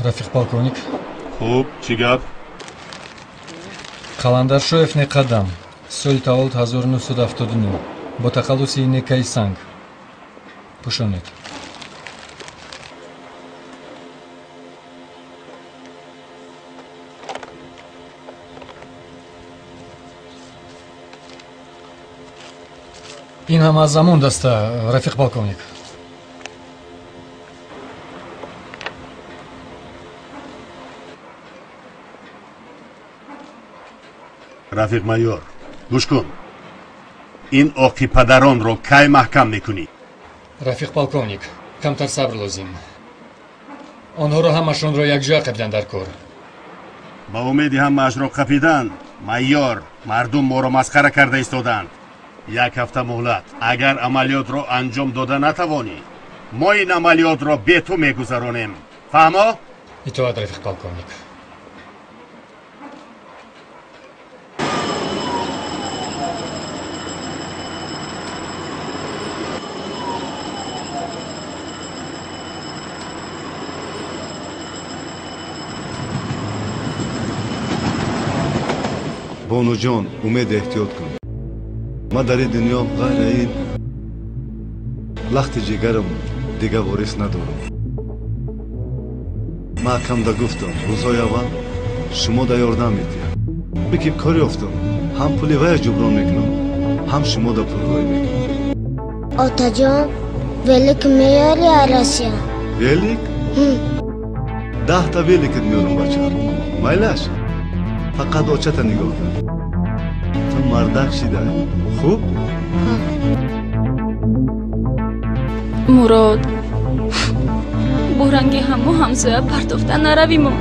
Рафиқ полковник. Хуб, чӣ гап? Қаландаршоев Неқадам, соли таваллуд 1979, бо тахаллуси Некаи Санг. Пӯшонед. Ин ҳам аз замон даста, рафиқ полковник. Рафиқ майор, гӯш кун. Ин оқи падаронро кай маҳкам мекунӣ? Рафиқ полковник, камтар сабр лозим. Онҳоро ҳамашонро якҷоя қапидан дар кор. Ба умеди ҳамаашро қапидан, майор, мардум моро масхара карда истоданд. Як ҳафта муҳлат. Агар амалиётро анҷом дода натавонӣ, мо ин амалиётро бе ту мегузаронем. Фаҳмо? Итоат, рафиқ полковник. Бонуҷон, умед эҳтиёт кун. Ман дар ин дунё ғайр ин лахти ҷигарам дига ворис надорам. Ман акамда гуфтам, рӯзҳои аввал шумо да ёрдам медиҳам. Бикиб кор ёфтам, ҳам пули вая ҷуброн мекунам, ҳам шумо да пулрӯй мекунам. Отаҷон, велик меёри аз Россия? Велик? 10та великат меёрам, бача. Майлаш? Фақат очата нигоҳ кун. Ту мардак шидай. Хуб? Мурод, бо ранги ҳамо ҳамсоя партофта наравимо.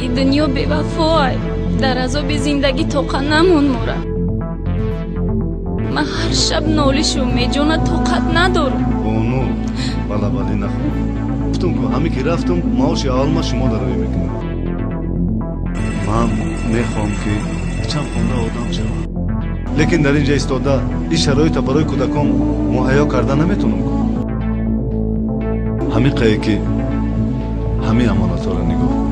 И дунё бевафоай, дар азоби зиндагӣ тоқат намон мора. Ман ҳар шаб нолишу Умедҷона тоқат надорам. Бону, балабалӣ нахӯр. Гуфтум ку, ҳаме ки рафтум, маоши аввал ман шумо дароӣ мекунам. Ман мехоҳам ки чанд хонда одам шавам. Лекин дар ин ҷа истода ин шароита барои кӯдакон муҳайё карда наметавонам ку. Ҳамин қае ки ҳамин амонатҳоро нигоҳ кун.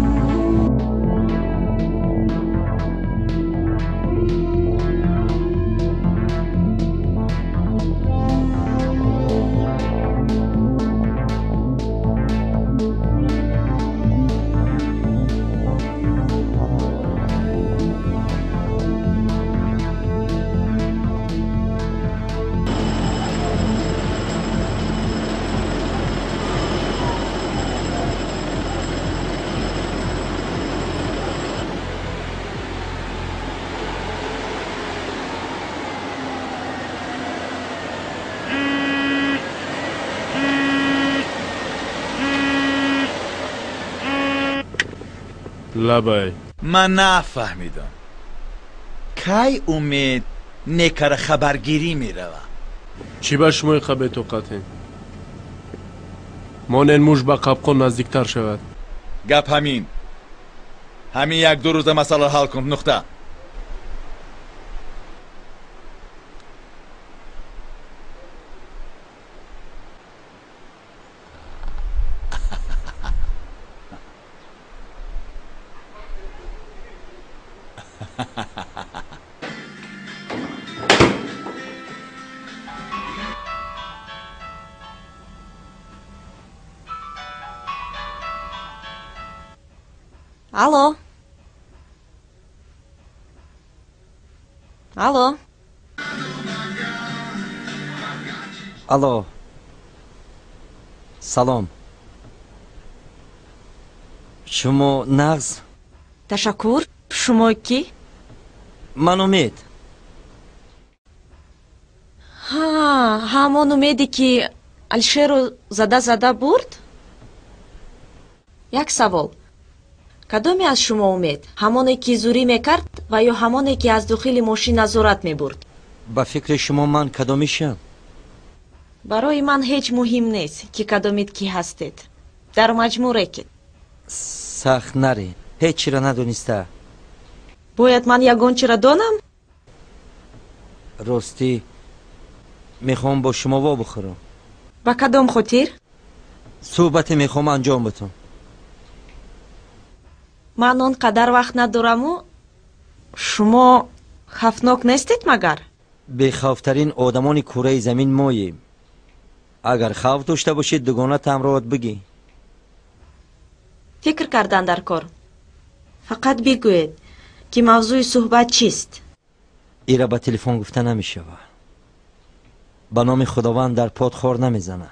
Лабай. Ман нафаҳмидам, кай Умед некара хабаргирӣ мерава? Чӣ ба шумо инқа бетоқатем? Монен муш ба қапқон наздиктар шавад. Гап ҳамин. Ҳамин як-ду рӯза масъаларо ҳал кун. Нуқта. Алло. Алло. Алло. Салом. Шумо нағз? Ташаккур. Шумо кӣ? Ман Умед. Ҳа, ҳамон Умеде ки Алишерро зада-зада бурд? Як савол. Кадоме аз шумо Умед? Ҳамоне ки зурӣ мекард ва ё ҳамоне ки аз дохили мошин назорат мебурд? Ба фикри шумо ман кадомишам? Барои ман ҳеҷ муҳим нест, ки кадомит кӣ ҳастед. Дар маҷмӯъ рекет. Сахт наре, ҳеҷ чиро надониста. Бояд ман ягон чиро донам? Ростӣ, мехоҳам бо шумо вобихӯрам. Ба кадом хотир? Суҳбате мехоҳам анҷом битам. Ман он қадар вақт надораму шумо хавфнок нестед магар? Бехавфтарин одамони кураи замин моем. Агар хавф дошта бошед, дугона тамроат бигӣ. Фикр кардан дар кор. Фақат бигӯед, ки мавзӯи суҳбат чист? Ира ба телефон гуфта намешавад. Ба номи Худованд дар под хор намезана.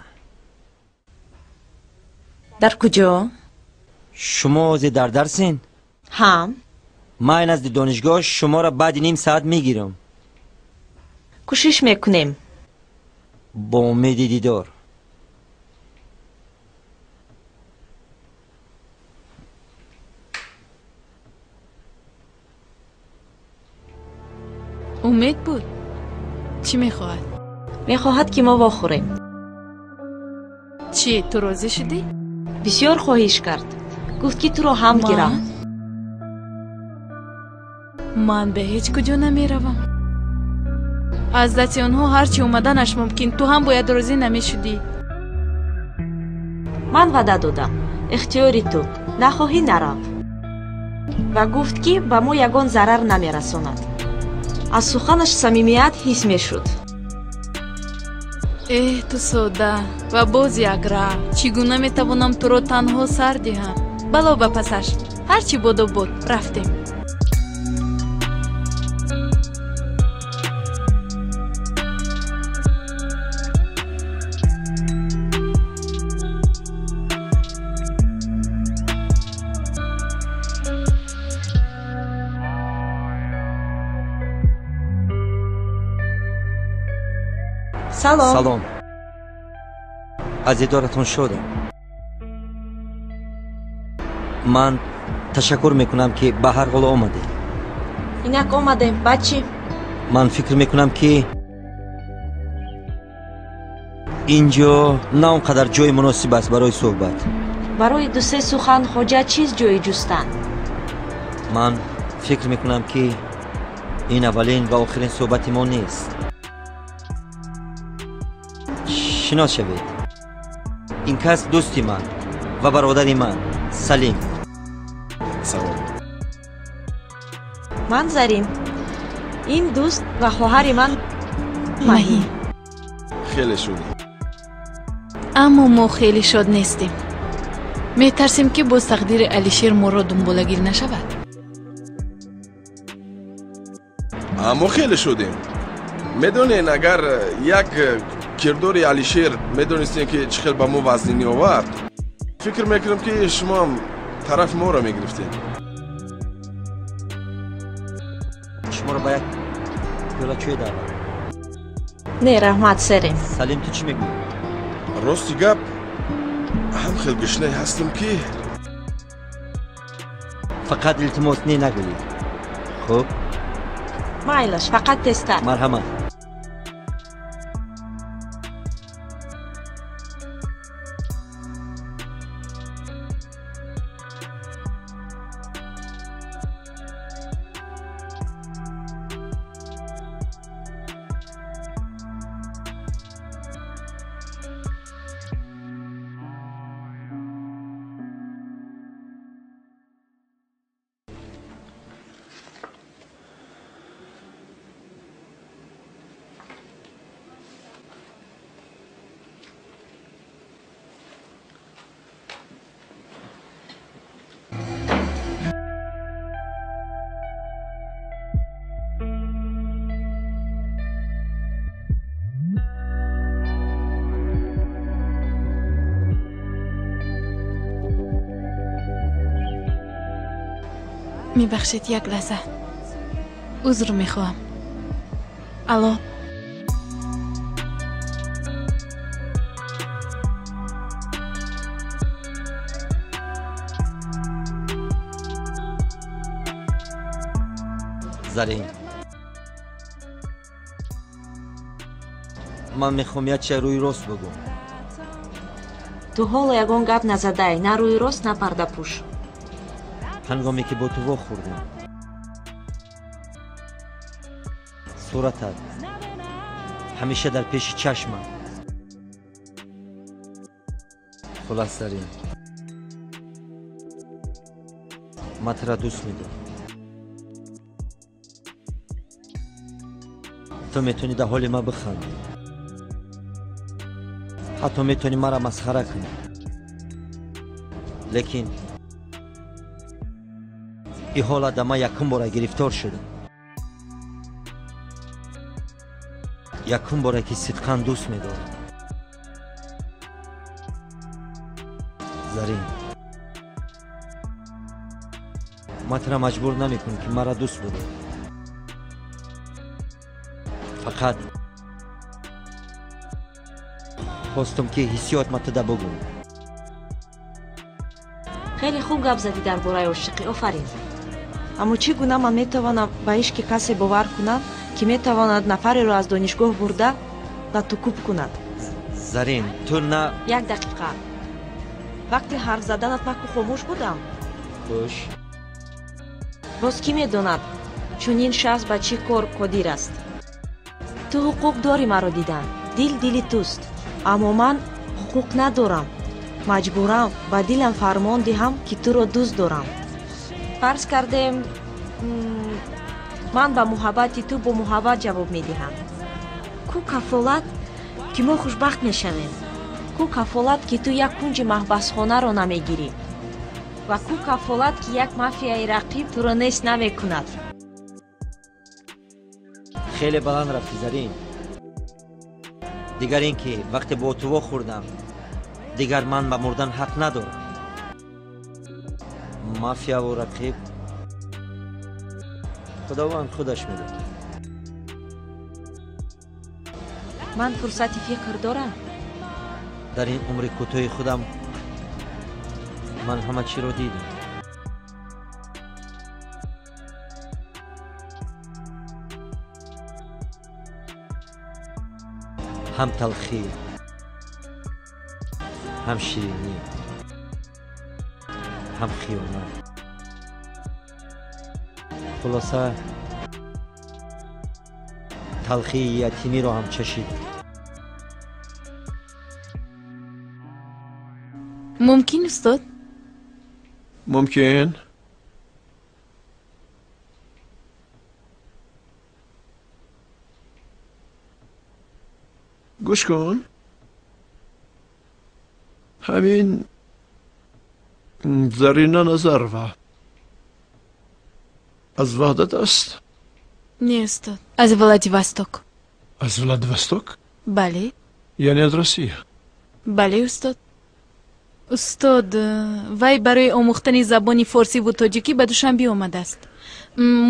Дар куҷо? Шумо ҳозир дар дарсен? Ҳа. Ман назди донишгоҳ шуморо баъди ним саат мегирам. Кӯшиш мекунем. Бо умеди дидор. Умед буд. Чӣ мехоҳад? Мехоҳад, ки мо вохӯрем. Чӣ, ту розӣ шудӣ? Бисёр хоҳиш кард. Гуфт, ки туро ҳам гирам. Ман ба ҳеҷ куҷо намеравам. Аз дасти онҳо ҳар чӣ омаданаш мумкин. Ту ҳам бояд розӣ намешудӣ. Ман ваъда додам. Ихтиёри ту. Нахоҳӣ, нарав. Ва гуфт, ки ба мо ягон зарар намерасонад. Аз суханаш самимият ҳис мешуд. Эҳ, ту содда ва боз якра. Чӣ гуна метавонам туро танҳо сар диҳам? Бало ба пасаш. Ҳар чӣ бодо буд, рафтем. Салом. Салом. Аз дидоратон шодам. Ман ташаккур мекунам, ки ба ҳар ҳол омадед. Инак омадем. Баъд чӣ? Ман фикр мекунам, ки инҷо на он қадар ҷои муносиб аст барои суҳбат. Барои ду-се сухан ҳоҷат чист ҷои ҷустан? Ман фикр мекунам, ки ин аввалин ва охирин суҳбати мо нест. Шинос шавед. Ин кас дӯсти ман ва бародари ман Салим. Салом. Ман Зарин. Ин дӯст ва хоҳари ман Маҳӣ. Хеле шудем. Аммо мо хеле шод нестем. Метарсем, ки боз тақдири Алишер моро дунболагир нашавад. Аммо хеле шудем. Медонен, агар як кирдори Алишер медонистем, ки чӣ хел ба мо вазнинӣ овард, фикр мекунам, ки шумоам тарафи моро мегирифтед. Шуморо ба як пиёла чой даъват. Не, раҳмат, серем. Салим, ту чӣ мегӯӣ? Рости гап, ҳам хел гушнае ҳастам, ки фақат илтимос не нагӯед. Хуб? Майлаш, фақат тезтар. Марҳамат. Мебахшед, як лаҳза. Узр мехоҳам. Алло. Зарин, ман мехоҳам як чиз рӯи рост бигӯм. Ту ҳоло ягон гап назадай, на рӯи рост, на пардапӯш. Ҳангоме ки бо ту вохӯрдем, суратат ҳамеша дар пеши чашмам. Хулас, Зарин, ман туро дӯст медорам. Ту метавонӣ дар ҳоли ман бихандӣ, ҳатто метавонӣ маро масхара кунӣ, лекин ин ҳолат дар ман якум бора гирифтор шудам. Якум бора ки сидқан дӯст медорам. Зарин, Ман тура маҷбур намекунам, ки маро дӯст бидор. Фақат хостум, ки ҳиссиёт ма туда бугӯм. Хеле хуб гап задӣ дар бораи ошиқӣ, офарин. Аммо чӣ гуна ман метавонам ба ишқи касе бовар кунам, ки метавонад нафареро аз донишгоҳ бурда латукӯб кунад? Зарин, ту на Як дақиқа. Вақти ҳарф заданат ман ку хомӯш будам. Хуш. Боз кӣ медонад, чунин шахс ба чӣ кор қодир аст? Ту ҳуқуқ дорӣ маро дидан, дил дили туст, аммо ман ҳуқуқ надорам. Маҷбурам ба дилам фармон диҳам, ки туро дӯст дорам. Фарз кардем, ман ба муҳаббати ту бо муҳаббат ҷавоб медиҳам. Ку кафолат, ки мо хушбахт мешавем? Ку кафолат, ки ту як кунҷи маҳбасхонаро намегирӣ? Ва ку кафолат, ки як мафияи рақиб туро нест намекунад? Хеле баланд рафтӣ, Зарин. Дигар ин ки вақте бо ту вохӯрдам, дигар ман ба мурдан ҳақ надорам. Мафияву рақиб Худованд худаш медонад. Ман фурсати фикр дорам? Дар ин умри кӯтоҳи худам ман ҳама чиро дидам. Ҳам талхӣ, ҳам ширинӣ, ҳам хиёнат. Хулоса, талхии ятимиро ҳам чашидам. Мумкин, устод? Мумкин. Гӯш кун, ҳамин Зарина Назарова аз Ваҳдат аст? Не, устод, аз Владивосток. Аз Владивосток? Бале. Яъне аз Россия? Бале, устод. Устод, вай барои омӯхтани забони форсиву тоҷикӣ ба Душанбе омадааст.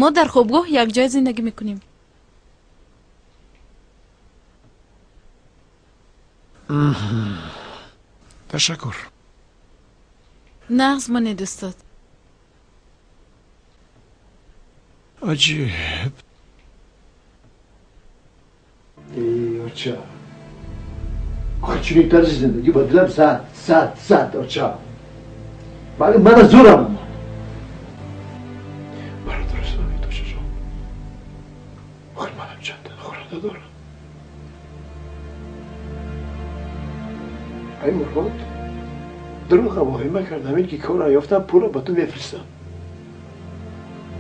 Мо дар хобгоҳ якҷоя зиндагӣ мекунем. Ташаккур. Нағз монед, устод. Аҷиб. Эй, оча, чунин тарзи зиндагӣ ба дилам зад, зад, зад, оча. Вале мана зӯрам омад. Маро дуруст фаҳмид, очаҷон. Охир манам чанда хӯранда дорам. Ай Мурод, дурӯға воҳима кардам, ин ки кора ёфтам, пулро ба ту мефиристам.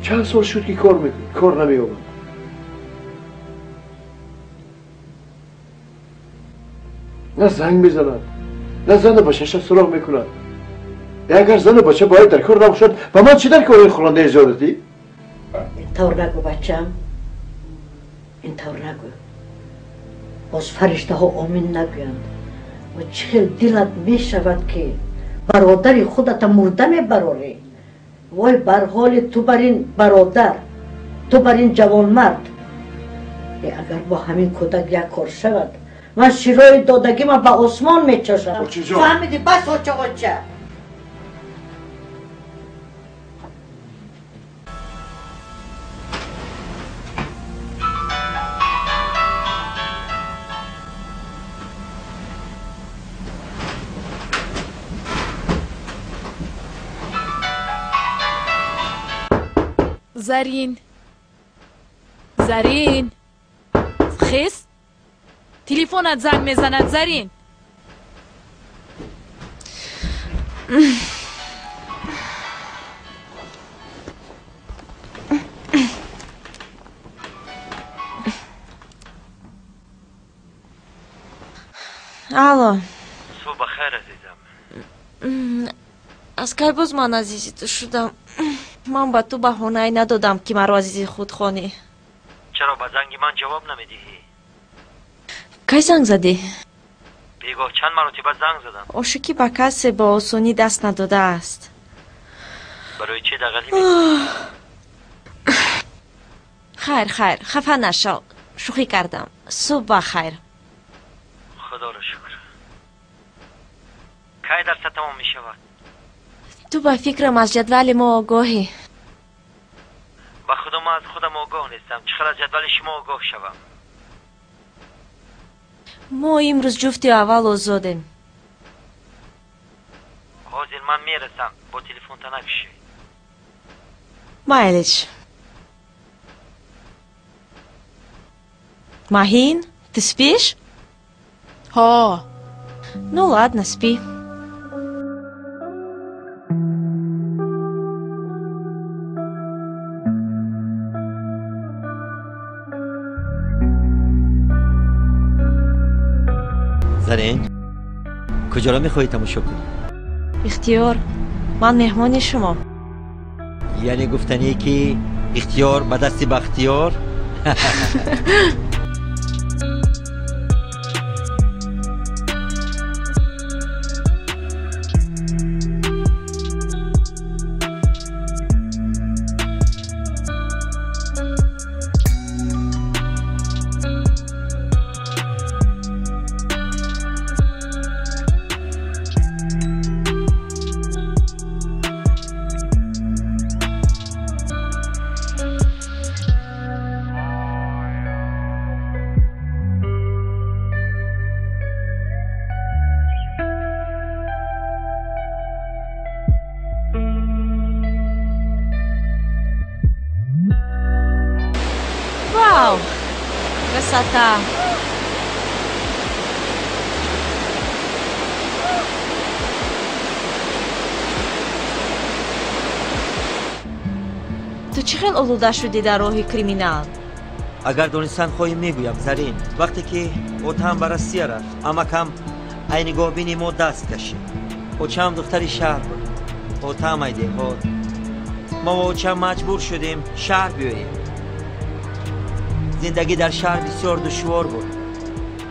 Чанд сол шуд, ки кор мекунӣ, кор намеёбам. На занг мезанад, на зану бачаша суроғ мекунад. Агар зану бача бояд дар кор набошад, ба ман чӣ дар кори хӯрандаи зиёдатӣ? Ин тавр нагӯ, бачам, ин тавр нагӯ. Боз фариштаҳо омин нагӯянд. Ва чӣ хел дилат мешавад, ки бародари худата мурда мебарорӣ? Вой бар ҳоли ту, бар ин бародар, ту бар ин ҷавонмард. Агар бо ҳамин кӯдак як кор шавад, ман широи додагима ба осмон мечошам. Фаҳмидӣ? Бас, оча, оча. Зарин, Зарин, хез, телефонат занг мезанад. Зарин. Алло. Субҳ бахайр, азизам. Аз кай боз ман азизи ту шудам? Ман ба ту баҳонае надодам, ки маро азизи худ хонӣ. Чаро ба занги ман ҷавоб намедиҳӣ? Кай занг задӣ? Бегоҳ чанд маротиба занг задам. Ошиқӣ ба касе бо осонӣ даст надодааст. Барои чӣ дағалӣ мекунӣ? Хайр, хайр, хафа нашав. Шӯхӣ кардам. Субҳ ба хайр. Худоро шукр. Кай дарса тамом мешавад? Ту ба фикрам аз ҷадвали мо огоҳӣ. Ба худо ман аз худам огоҳ нестам. Чӣ хел аз ҷадвали шумо огоҳ шавам? Мо имрӯз ҷуфти аввал озодем. Ҳозир ман мерасам. Бо телефонта накушӣ. Майлич. Маҳин, ты спишь? Ҳо. Ну ладно, спи. Зарин, куҷоро мехоҳӣ тамошо кунӣ? Ихтиёр, ман меҳмони шумо. Яъне гуфтанӣ ки ихтиёр ба дасти Бахтиёр? Вау! Красота! Ту чӣ хел олуда шудӣ дар роҳи криминал? Агар донистан хоҳӣ мегӯям, Зарин. Вақте ки отаам ба Россия рафт, амакам ай нигоҳбини мо даст кашид. Очаам духтари шаҳр буд. Отаам ай деҳот. Мо ва очаам маҷбур шудем шаҳр биёем. Зиндагӣ дар шаҳр бисёр душвор буд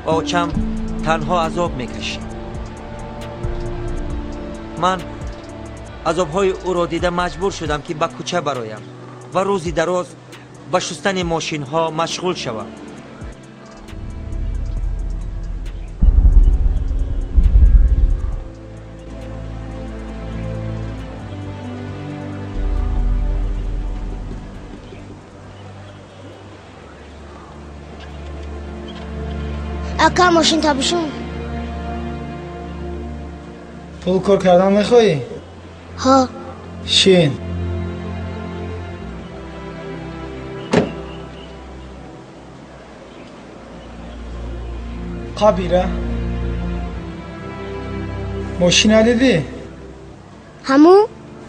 ва очам танҳо азоб мекашид. Ман азобҳои ӯро дида маҷбур шудам ки ба кӯча бароям ва рӯзи дароз ба шустани мошинҳо машғул шавам. Ака, мошин табишун. Пул кор кардан мехоҳӣ? Ҳо. Шин. Қабира. Мошина дидӣ? Ҳаму?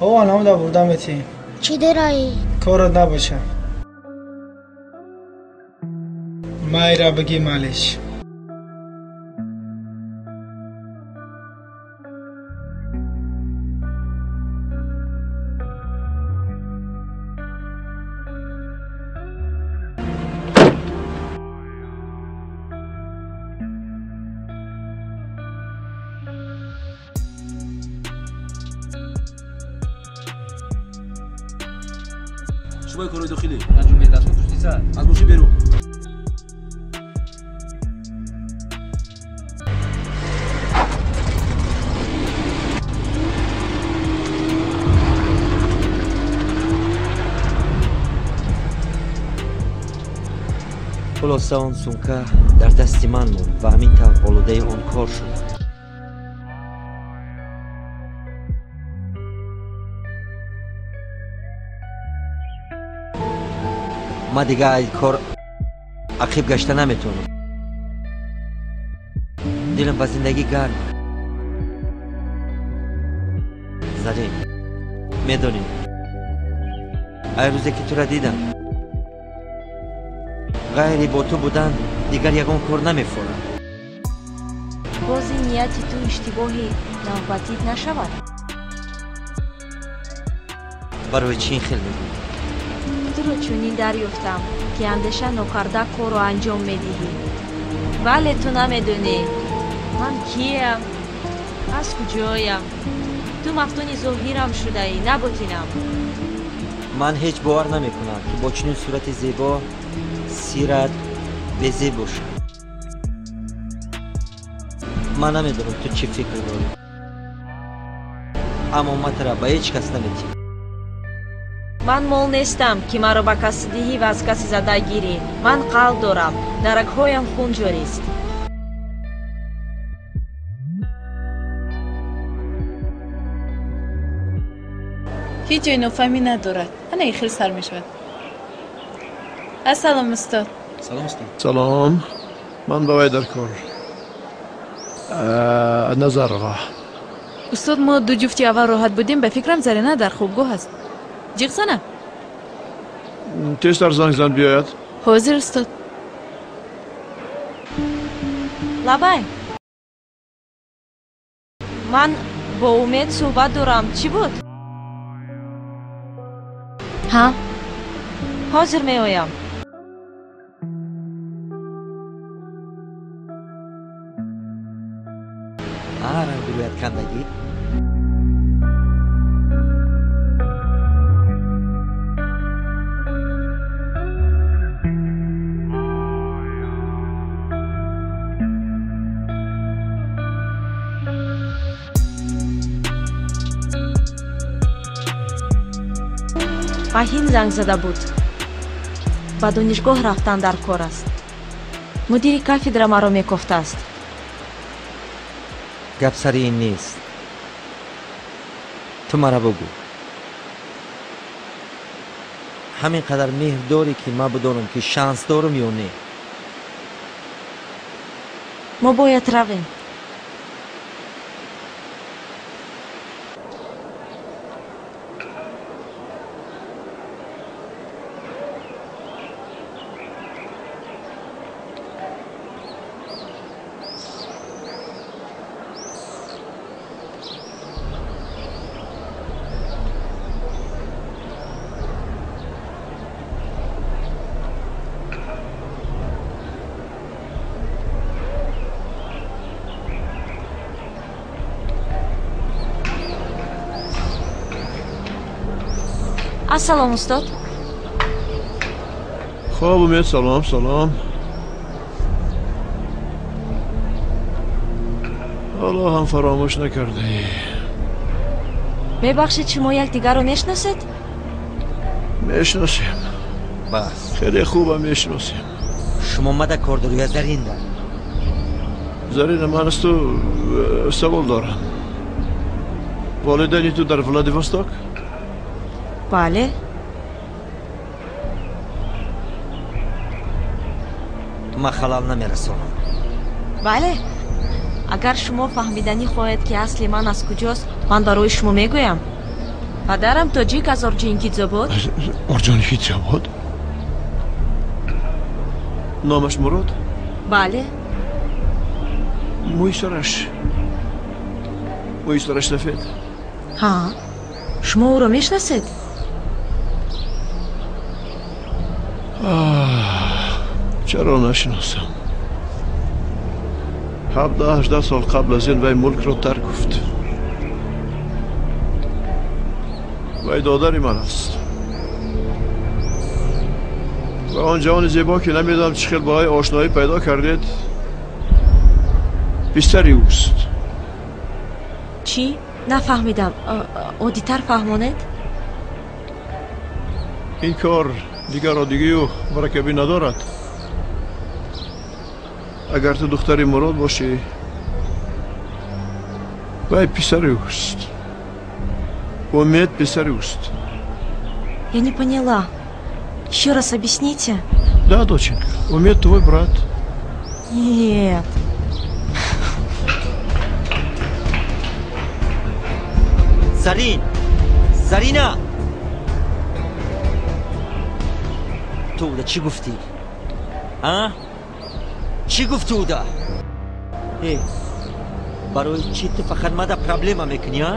Ҳо, анаму да бурда метӣ. Чӣ дораӣ? Корат набоша. Майра бигӣ малиш. شما کارهای داخلی انجام بده. از پشت سر از ماشین بیرون. Хулоса он сумка дар дасти ман монд ва ҳамин тавр олудаи он кор шуд. Ман дигар аз кор ақиб гашта наметавонам. Дилам ба зиндагӣ гарм. Зарин, медонӣ, ай рӯзе ки тура дидам, ғайри бо ту будан дигар ягон кор намефорам. Боз ин нияти ту иштибоҳи навбатит нашавад? Барои чӣ ин хел мегӯӣ? Туро чунин дарёфтам, ки андеша нокарда корро анҷом медиҳӣ. Вале ту намедонӣ ман киям, аз куҷоям. Ту мафтуни зоҳирам шудаӣ, на ботинам. Ман ҳеҷ бовар намекунам, ки бо чунин сурати зебо сират безеб бошад. Ман намедонам ту чӣ фикр дорӣ, аммо ман тура ба ҳеҷ кас наметиҳам. Ман мол нестам, ки маро ба касе диҳӣ ва аз касе зада гирӣ. Ман қалб дорам, дар рагҳоям хун ҷорист. Ҳеҷ ҷои нофаҳмӣ надорад. Ана ин хел сар мешавад. Ассалом, устод. Салом, устод. Салом. Ман ба вай дар кор. Назарова. Устод, мо ду ҷуфти аввал роҳат будем, ба фикрам Зарина дар хобгоҳ аст. Ҷиғ зана? Тезтар занг зан биёяд. Ҳозир, устод. Лабай. Ман бо Умед суҳбат дорам. Чӣ буд? Ҳа? Ҳозир меоям. Ранг рӯят кандагӣ. Фаҳим занг зада буд. Ба донишгоҳ рафтан дар кор аст. Мудири кафедра маро мекофтааст. Гап сари ин нест. Ту мара бугӯ, ҳамин қадар меҳр дорӣ, ки ман бидонам, ки шанс дорам ё не? Мо бояд равем. Ассалом, устод. Хоб, Умед, салом, салом. Ҳоло ҳам фаромӯш накардаӣ. Мебахшед, шумо якдигарро мешиносед? Мешиносем. Бас. Хеле хубам мешиносем. Шумо мада кор дорӣ ё Заринда? Зарина, ман аз ту савол дорам. Волидайни ту дар Владивосток? Бале. Ман халал намерасонам. Бале. Агар шумо фаҳмиданӣ хоҳед, ки асли ман аз куҷост, ман барои шумо мегӯям. Падарам тоҷик аз Орҷоникидзобод. Орҷоникидзобод? Номаш Мурод? Бале. Мӯи сараш сафед? Ҳа. Шумо ӯро мешиносед? Чаро нашиносам? 17-18 сол қабл аз ин вай мулкро тарк гуфт. Вай додари ман аст. Ва он ҷавони зебо, ки намедонам чӣ хел бо вай ошноӣ пайдо кардед, писари ӯст. Чӣ? Нафаҳмидам. Оддитар фаҳмонед? Ин кор дигар оддигию мураккабӣ надорад. Агар ту духтари Мурод бошӣ, вай писари ӯст. Умед писари ӯст. Я не поняла. Еще раз объясните. Да, доченька, Умед твой брат. Нет. Зарин! Зарина! Ту уда чӣ гуфтӣ? А? Чӣ гуфтӣ уда? Э, барои чӣ ту фақат мада проблема мекунӣ, а?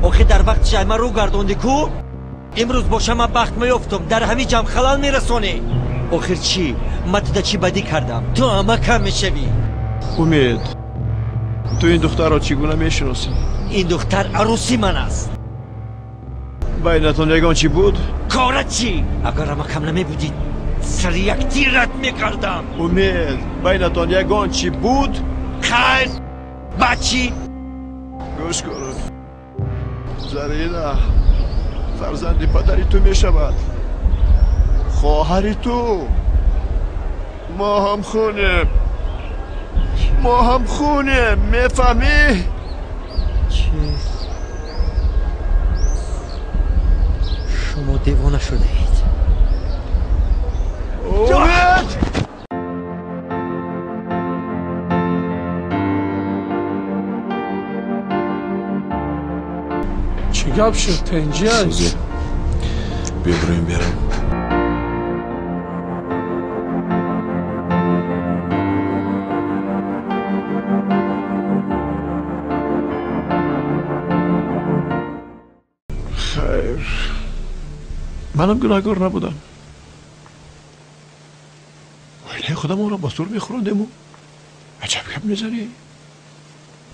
Охир дар вақти шайма рӯ гардондӣ ку? Имрӯз боша ман бахт меёфтум, дар ҳамин ҷамъ халал мерасонӣ. Охир чӣ? Ман туда чӣ бадӣ кардам? Ту ҳама кам мешавӣ. Умед, ту ин духтарро чӣ гуна мешиносӣ? Ин духтар арӯси ман аст. Байнатон ягон чӣ буд? Кора чӣ? Агар амакам намебудид, сари як тират мекардам. Умед, байнатон ягон чӣ буд? Хайр, баъд чӣ? Гӯш кун, Зарина фарзанди падари ту мешавад, хоҳари ту. Мо ҳам хунем, мо ҳам хунем, мефаҳмӣ? Чӣ? Шумо девона шудаед. Умед! Чӣ гап шуд, тенҷиай? Сӯзе, биё бироем берам. Хайр, манам гунаҳкор набудам. Оилаи худамонро ба сур мехӯрондему аҷаб гап мезанӣ.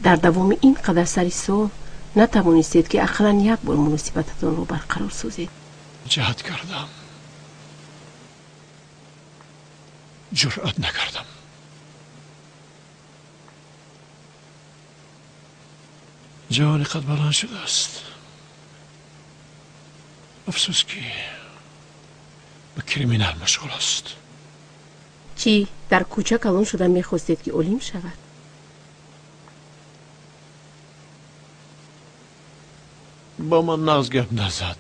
Дар давоми ин қадар сари сол натавонистед, ки ақаллан як бор муносибататонро барқарор созед. Ҷаҳд кардам, ҷуръат накардам. Ҷавони қад баланд шудааст. Афсӯс, ки ба криминал машғул аст. Чӣ, дар кӯча калон шуда мехостед, ки олим шавад? Бо ман нағз гап назад.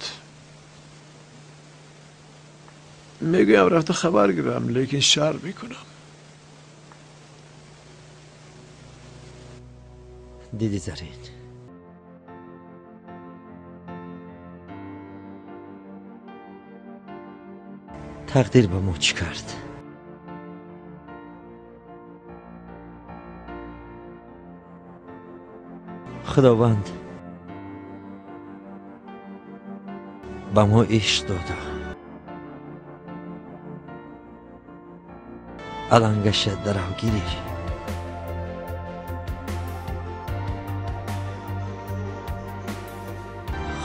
Мегӯям рафта хабар гирам, лекин шарм мекунам. Диди, Зарин, тақдир ба мо чӣ кард? Худованд ба мо ишқ дода, алангаша даравгирӣ.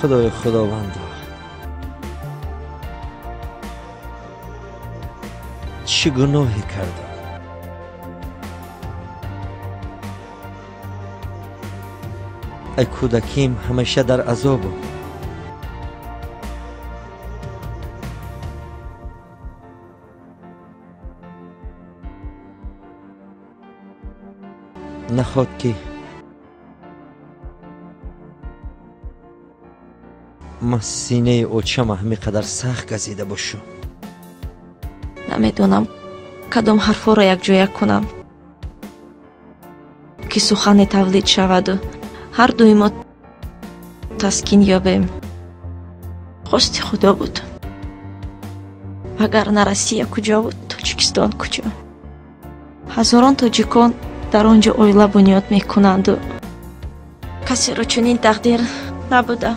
Худои худовандо, чӣ гуноҳе кардам? Ай кӯдаким ҳамеша дар азобам. Наход ки ман синаи очама ҳамин қадар сахт газида бошам. Намедонам кадом ҳарфҳоро якҷоя кунам, ки сухане тавлид шаваду ҳар дуи мо таскин ёбем. Хости Худо буд. Вагарна Россия куҷо буд, Тоҷикистон куҷо? Ҳазорон тоҷикон дар он ҷо оила бунёд мекунанду касеро чунин тақдир набуда.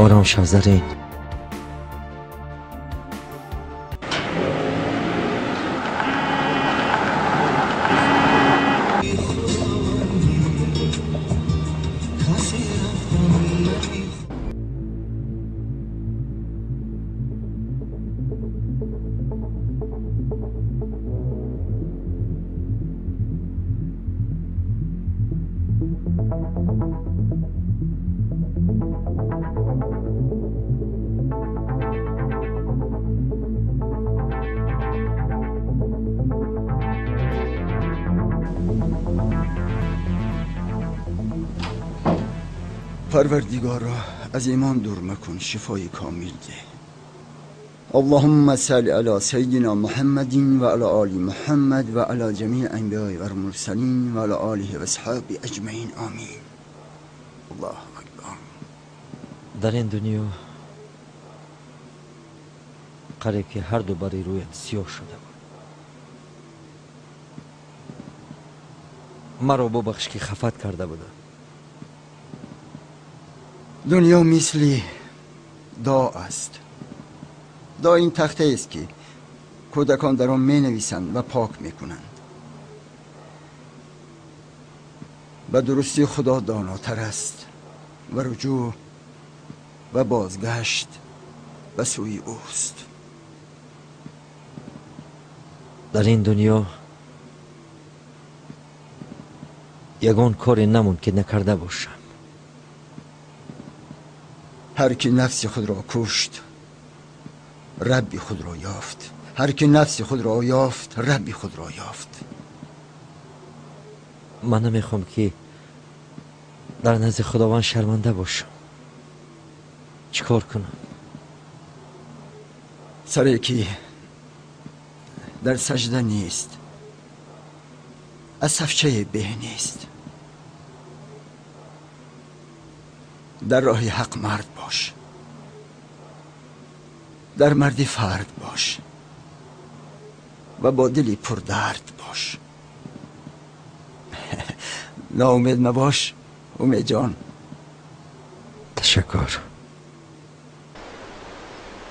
Ором шав, Зарин. پروردگارا از ایمان دور مکن، شفای کامل ده. اللهم صل علی سیدنا محمد و علی آل محمد و علی جمیع انبیاء و المرسلین و علی آله و اصحابه اجمعین، آمین. الله اکبر. در این دنیا قریب که هر دو باری رویم سیاه شده بود. مرا ببخش که خفت کرده بودم. دنیا مثل دا است. دا این تخته است که کودکان در آن می نویسند و پاک می کنند. به درستی خدا داناتر است و رجوع و بازگشت به سوی اوست. در این دنیا یگان کاری نموند که نکرده باشم. هر کی نفس خود را کشت ربی خود را یافت، هر کی نفس خود را یافت ربی خود را یافت. من نمیخوام که در نزد خداوند شرمنده باشم. چیکار کنم؟ سری که در سجده نیست، از صفچه به نیست. در راه حق مرد باش، در مردی فرد باش و با دلی پردرد باش. ناامید مباش امید جان. تشکر.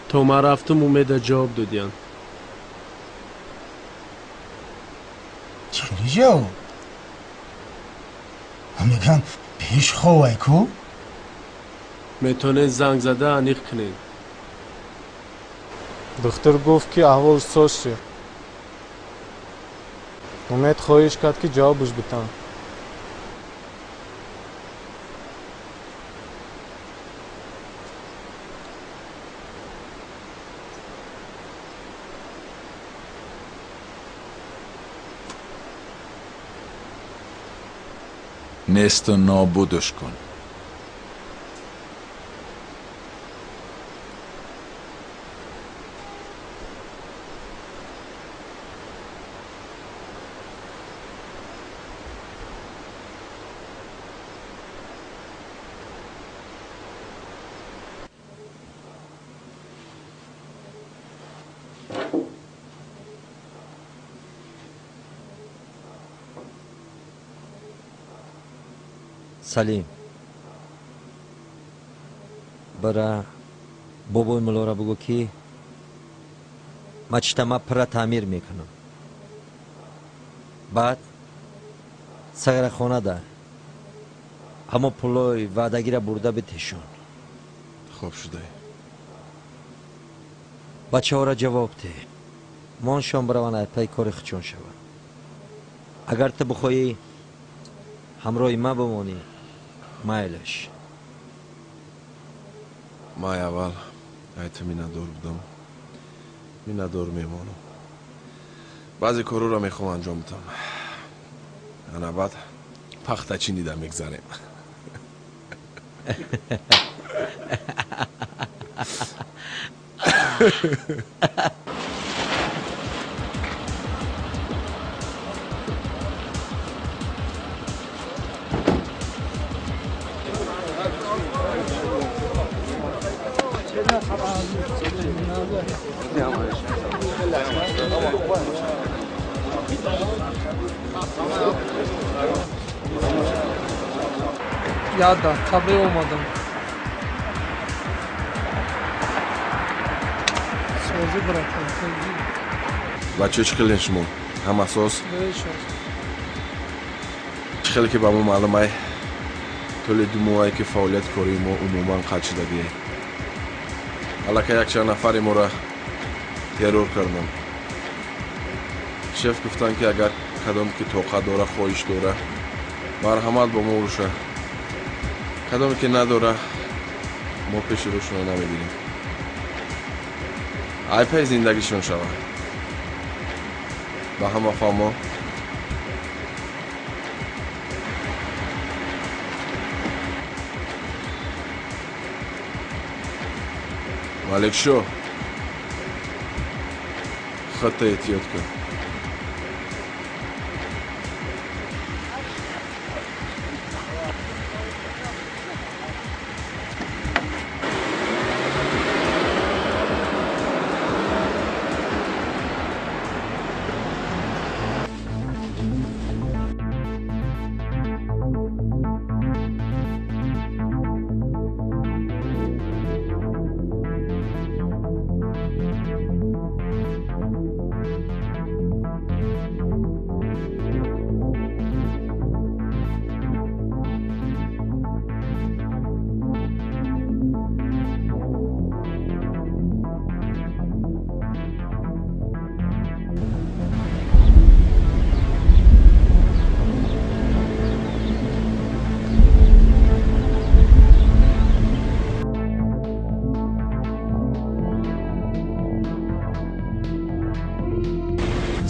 то ман рафтум, Умеда ҷавоб додиян. Чӣ хели ҷавоб? Мегӯянд пеш ховай ку? Метавонед занг зада аниқ кунед. Духтур гуфт, ки аҳвол соз шуд. Умед хоҳиш кард, ки ҷавобаш битам. Несту нобудаш кун. Салим, бара бобои муллора бугӯ, ки мачтама пурра таъмир мекунам. Баъд сағирахонада ҳамо пулои ваъдагира бурда битешон. Хоб шудай. Бачаҳоро ҷавоб деҳ, моншон бираванд, айпаи кори худшон шаванд. Агар ту бихоҳӣ ҳамроҳи ман бимонӣ, майлаш. Ман аввал айта миннатдор будам, миннатдор мемонам. Баъзе корҳоро мехоҳам анҷом бидам. Ана баъд пахтачинида мегзарем. Яда, қабл омадам. Созӣ, братан, созӣ. Бачаҳо, чӣ хелен шумо? Ҳама соз? Чӣ хеле ки ба мо маълум ай, тӯли 2 моҳае ки фаъолияти кории мо умуман қатъ шудагие. Аллакай якчанд нафаре моро террор карданд. Шеф гуфтанд, ки агар кадом ки тоқат дора, хоҳиш дора, марҳамат бо мо уруша. Кадоме ки надора, мо пеши рӯшона намегирем. Айпаи зиндагишон шава. Ба ҳама фаҳмо? Маликшо, худта эҳтиёт кун.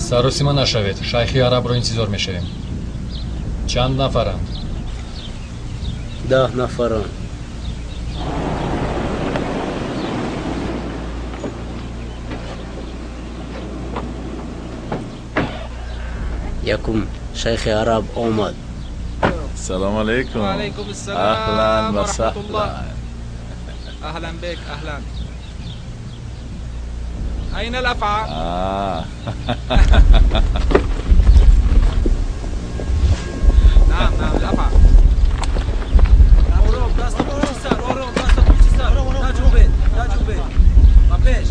Саросима нашавед, шайхи арабро интизор мешавем. Чанд нафаранд? 10 нафаранд. Якум шайхи араб омад. Салом алейкум. Ва алейкум ассалом. Ахлан ва сахлан. Ахлан бек, ахлан. أين الأفعى؟ نعم نعم الأفعى. آرام دست پشت سر، آرام دست پشت سر. نجوبه نجوبه. ما پیش.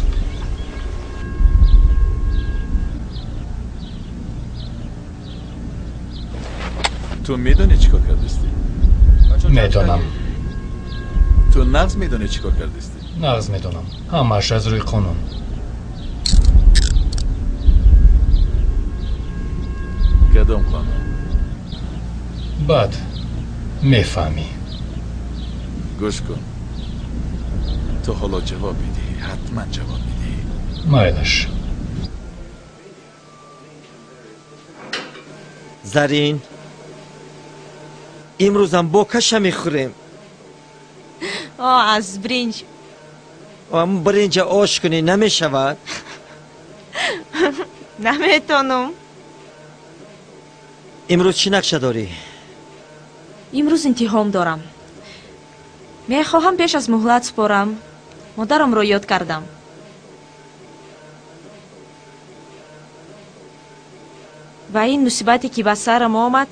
تو میدونی چیکار کردستی؟ میدونم. تو نغز میدونی چیکار کردستی؟ نغز میدونم. همش از روی قانون. کدام قانون؟ بعد میفهمی. گوش کن، تو حالا جواب میدی، حتما جواب میدی. مایلش. زرین، امروزم با کشه میخوریم. آه از برنج. آم برنج آش کنی نمیشود؟ نمیتونم. امروز چی نقشه داری؟ امروز امتحان دارم. میخواهم پیش از مهلت سپارم. مادرم رو یاد کردم. و این مصیبتی که به سرم آمد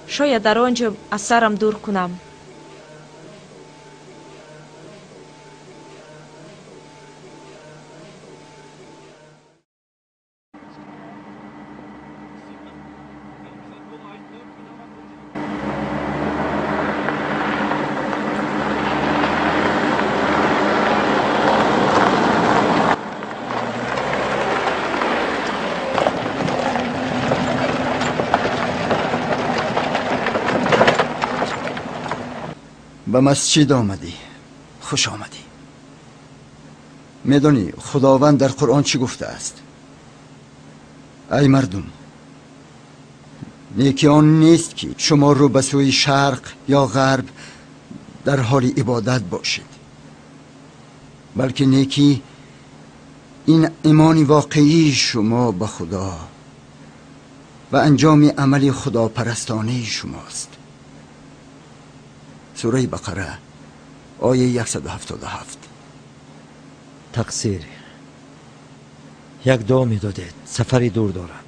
شاید در آنجا از سرم دور کنم. به مسجد آمدی، خوش آمدی. میدانی خداوند در قرآن چی گفته است؟ ای مردم، نیکی آن نیست که شما رو به سوی شرق یا غرب در حال عبادت باشید، بلکه نیکی این ایمان واقعی شما به خدا و انجام عمل خداپرستانه شماست. سوره بقره آیه 177. تقصیر یک دعا میدادید، سفری دور دارم.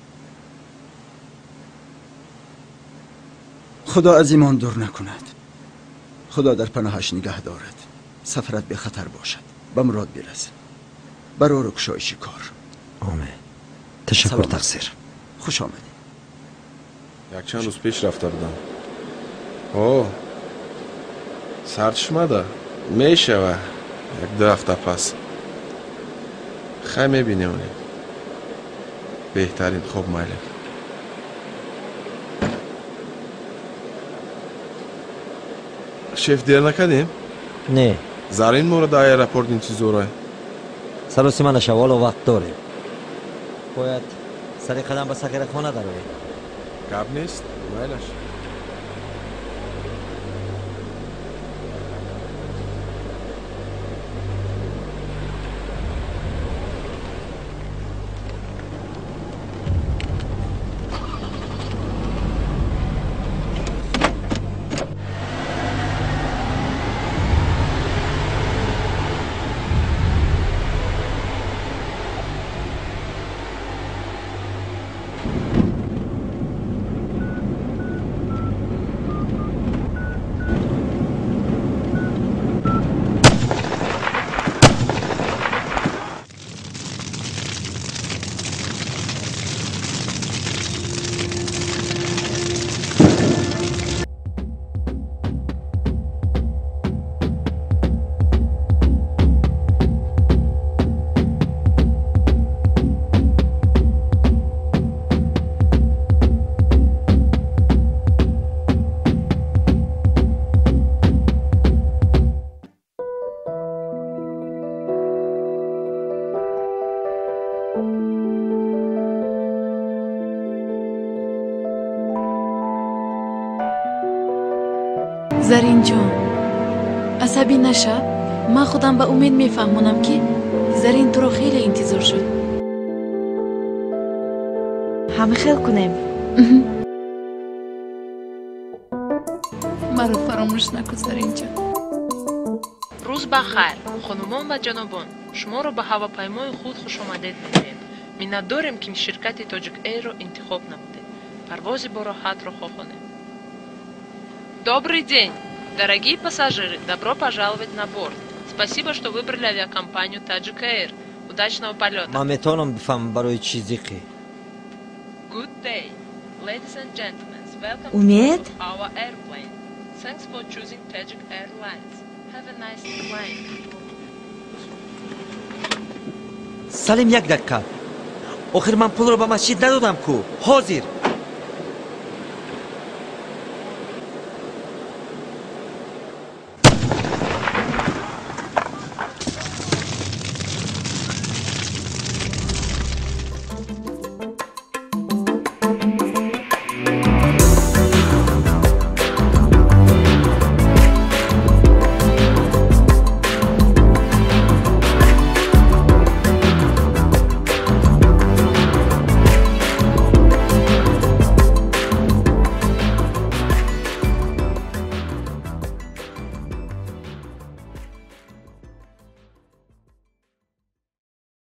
خدا از ایمان دور نکند، خدا در پناهش نگه دارد. سفرت به خطر باشد، به مراد برس، برار و کشایش کار. آمین. تشکر تقصیر. خوش آمدی. یک چند روز پیش رفته بودم. اوه سرچشمه میشوه یک دو هفته پس خیلی میبینیم. بهترین. خوب مایلم. شف دیر نکردیم؟ نه. زرین مورد аэропорт интизорай. سراسیمه نشو، حالا وقت داریم. باید سری قدم به سخیر خانه درویم. گپ نیست، مایلش. Заринҷон, асабӣ наша. Ман худам ба Умед мефаҳмонам, ки Зарин туро хеле интизор шуд. Ҳамихел кунем. Маро фаромӯш накун, Заринҷон. Рӯз ба хайр, хонумон ва ҷанобон. Шуморо ба ҳавопаймои худ хушомадед мегӯем. Миннатдорем, ки ширкати Тоҷик Эйрро интихоб намудед. Парвози бороҳатро хоҳонем. Добрый день, дорогие пассажиры! Добро пожаловать на борт. Спасибо, что выбрали авиакомпанию Tajik Air. Удачного полета! Ман метавонам бифаҳмам, барои чӣ зиқӣ? Good day, ladies and gentlemen. Welcome Умед? to our airplane. Thanks for choosing Tajik Airlines. Have a nice flight. Салим, як дақиқа. Охир ман пулро ба масҷид надодам ку. Ҳозир.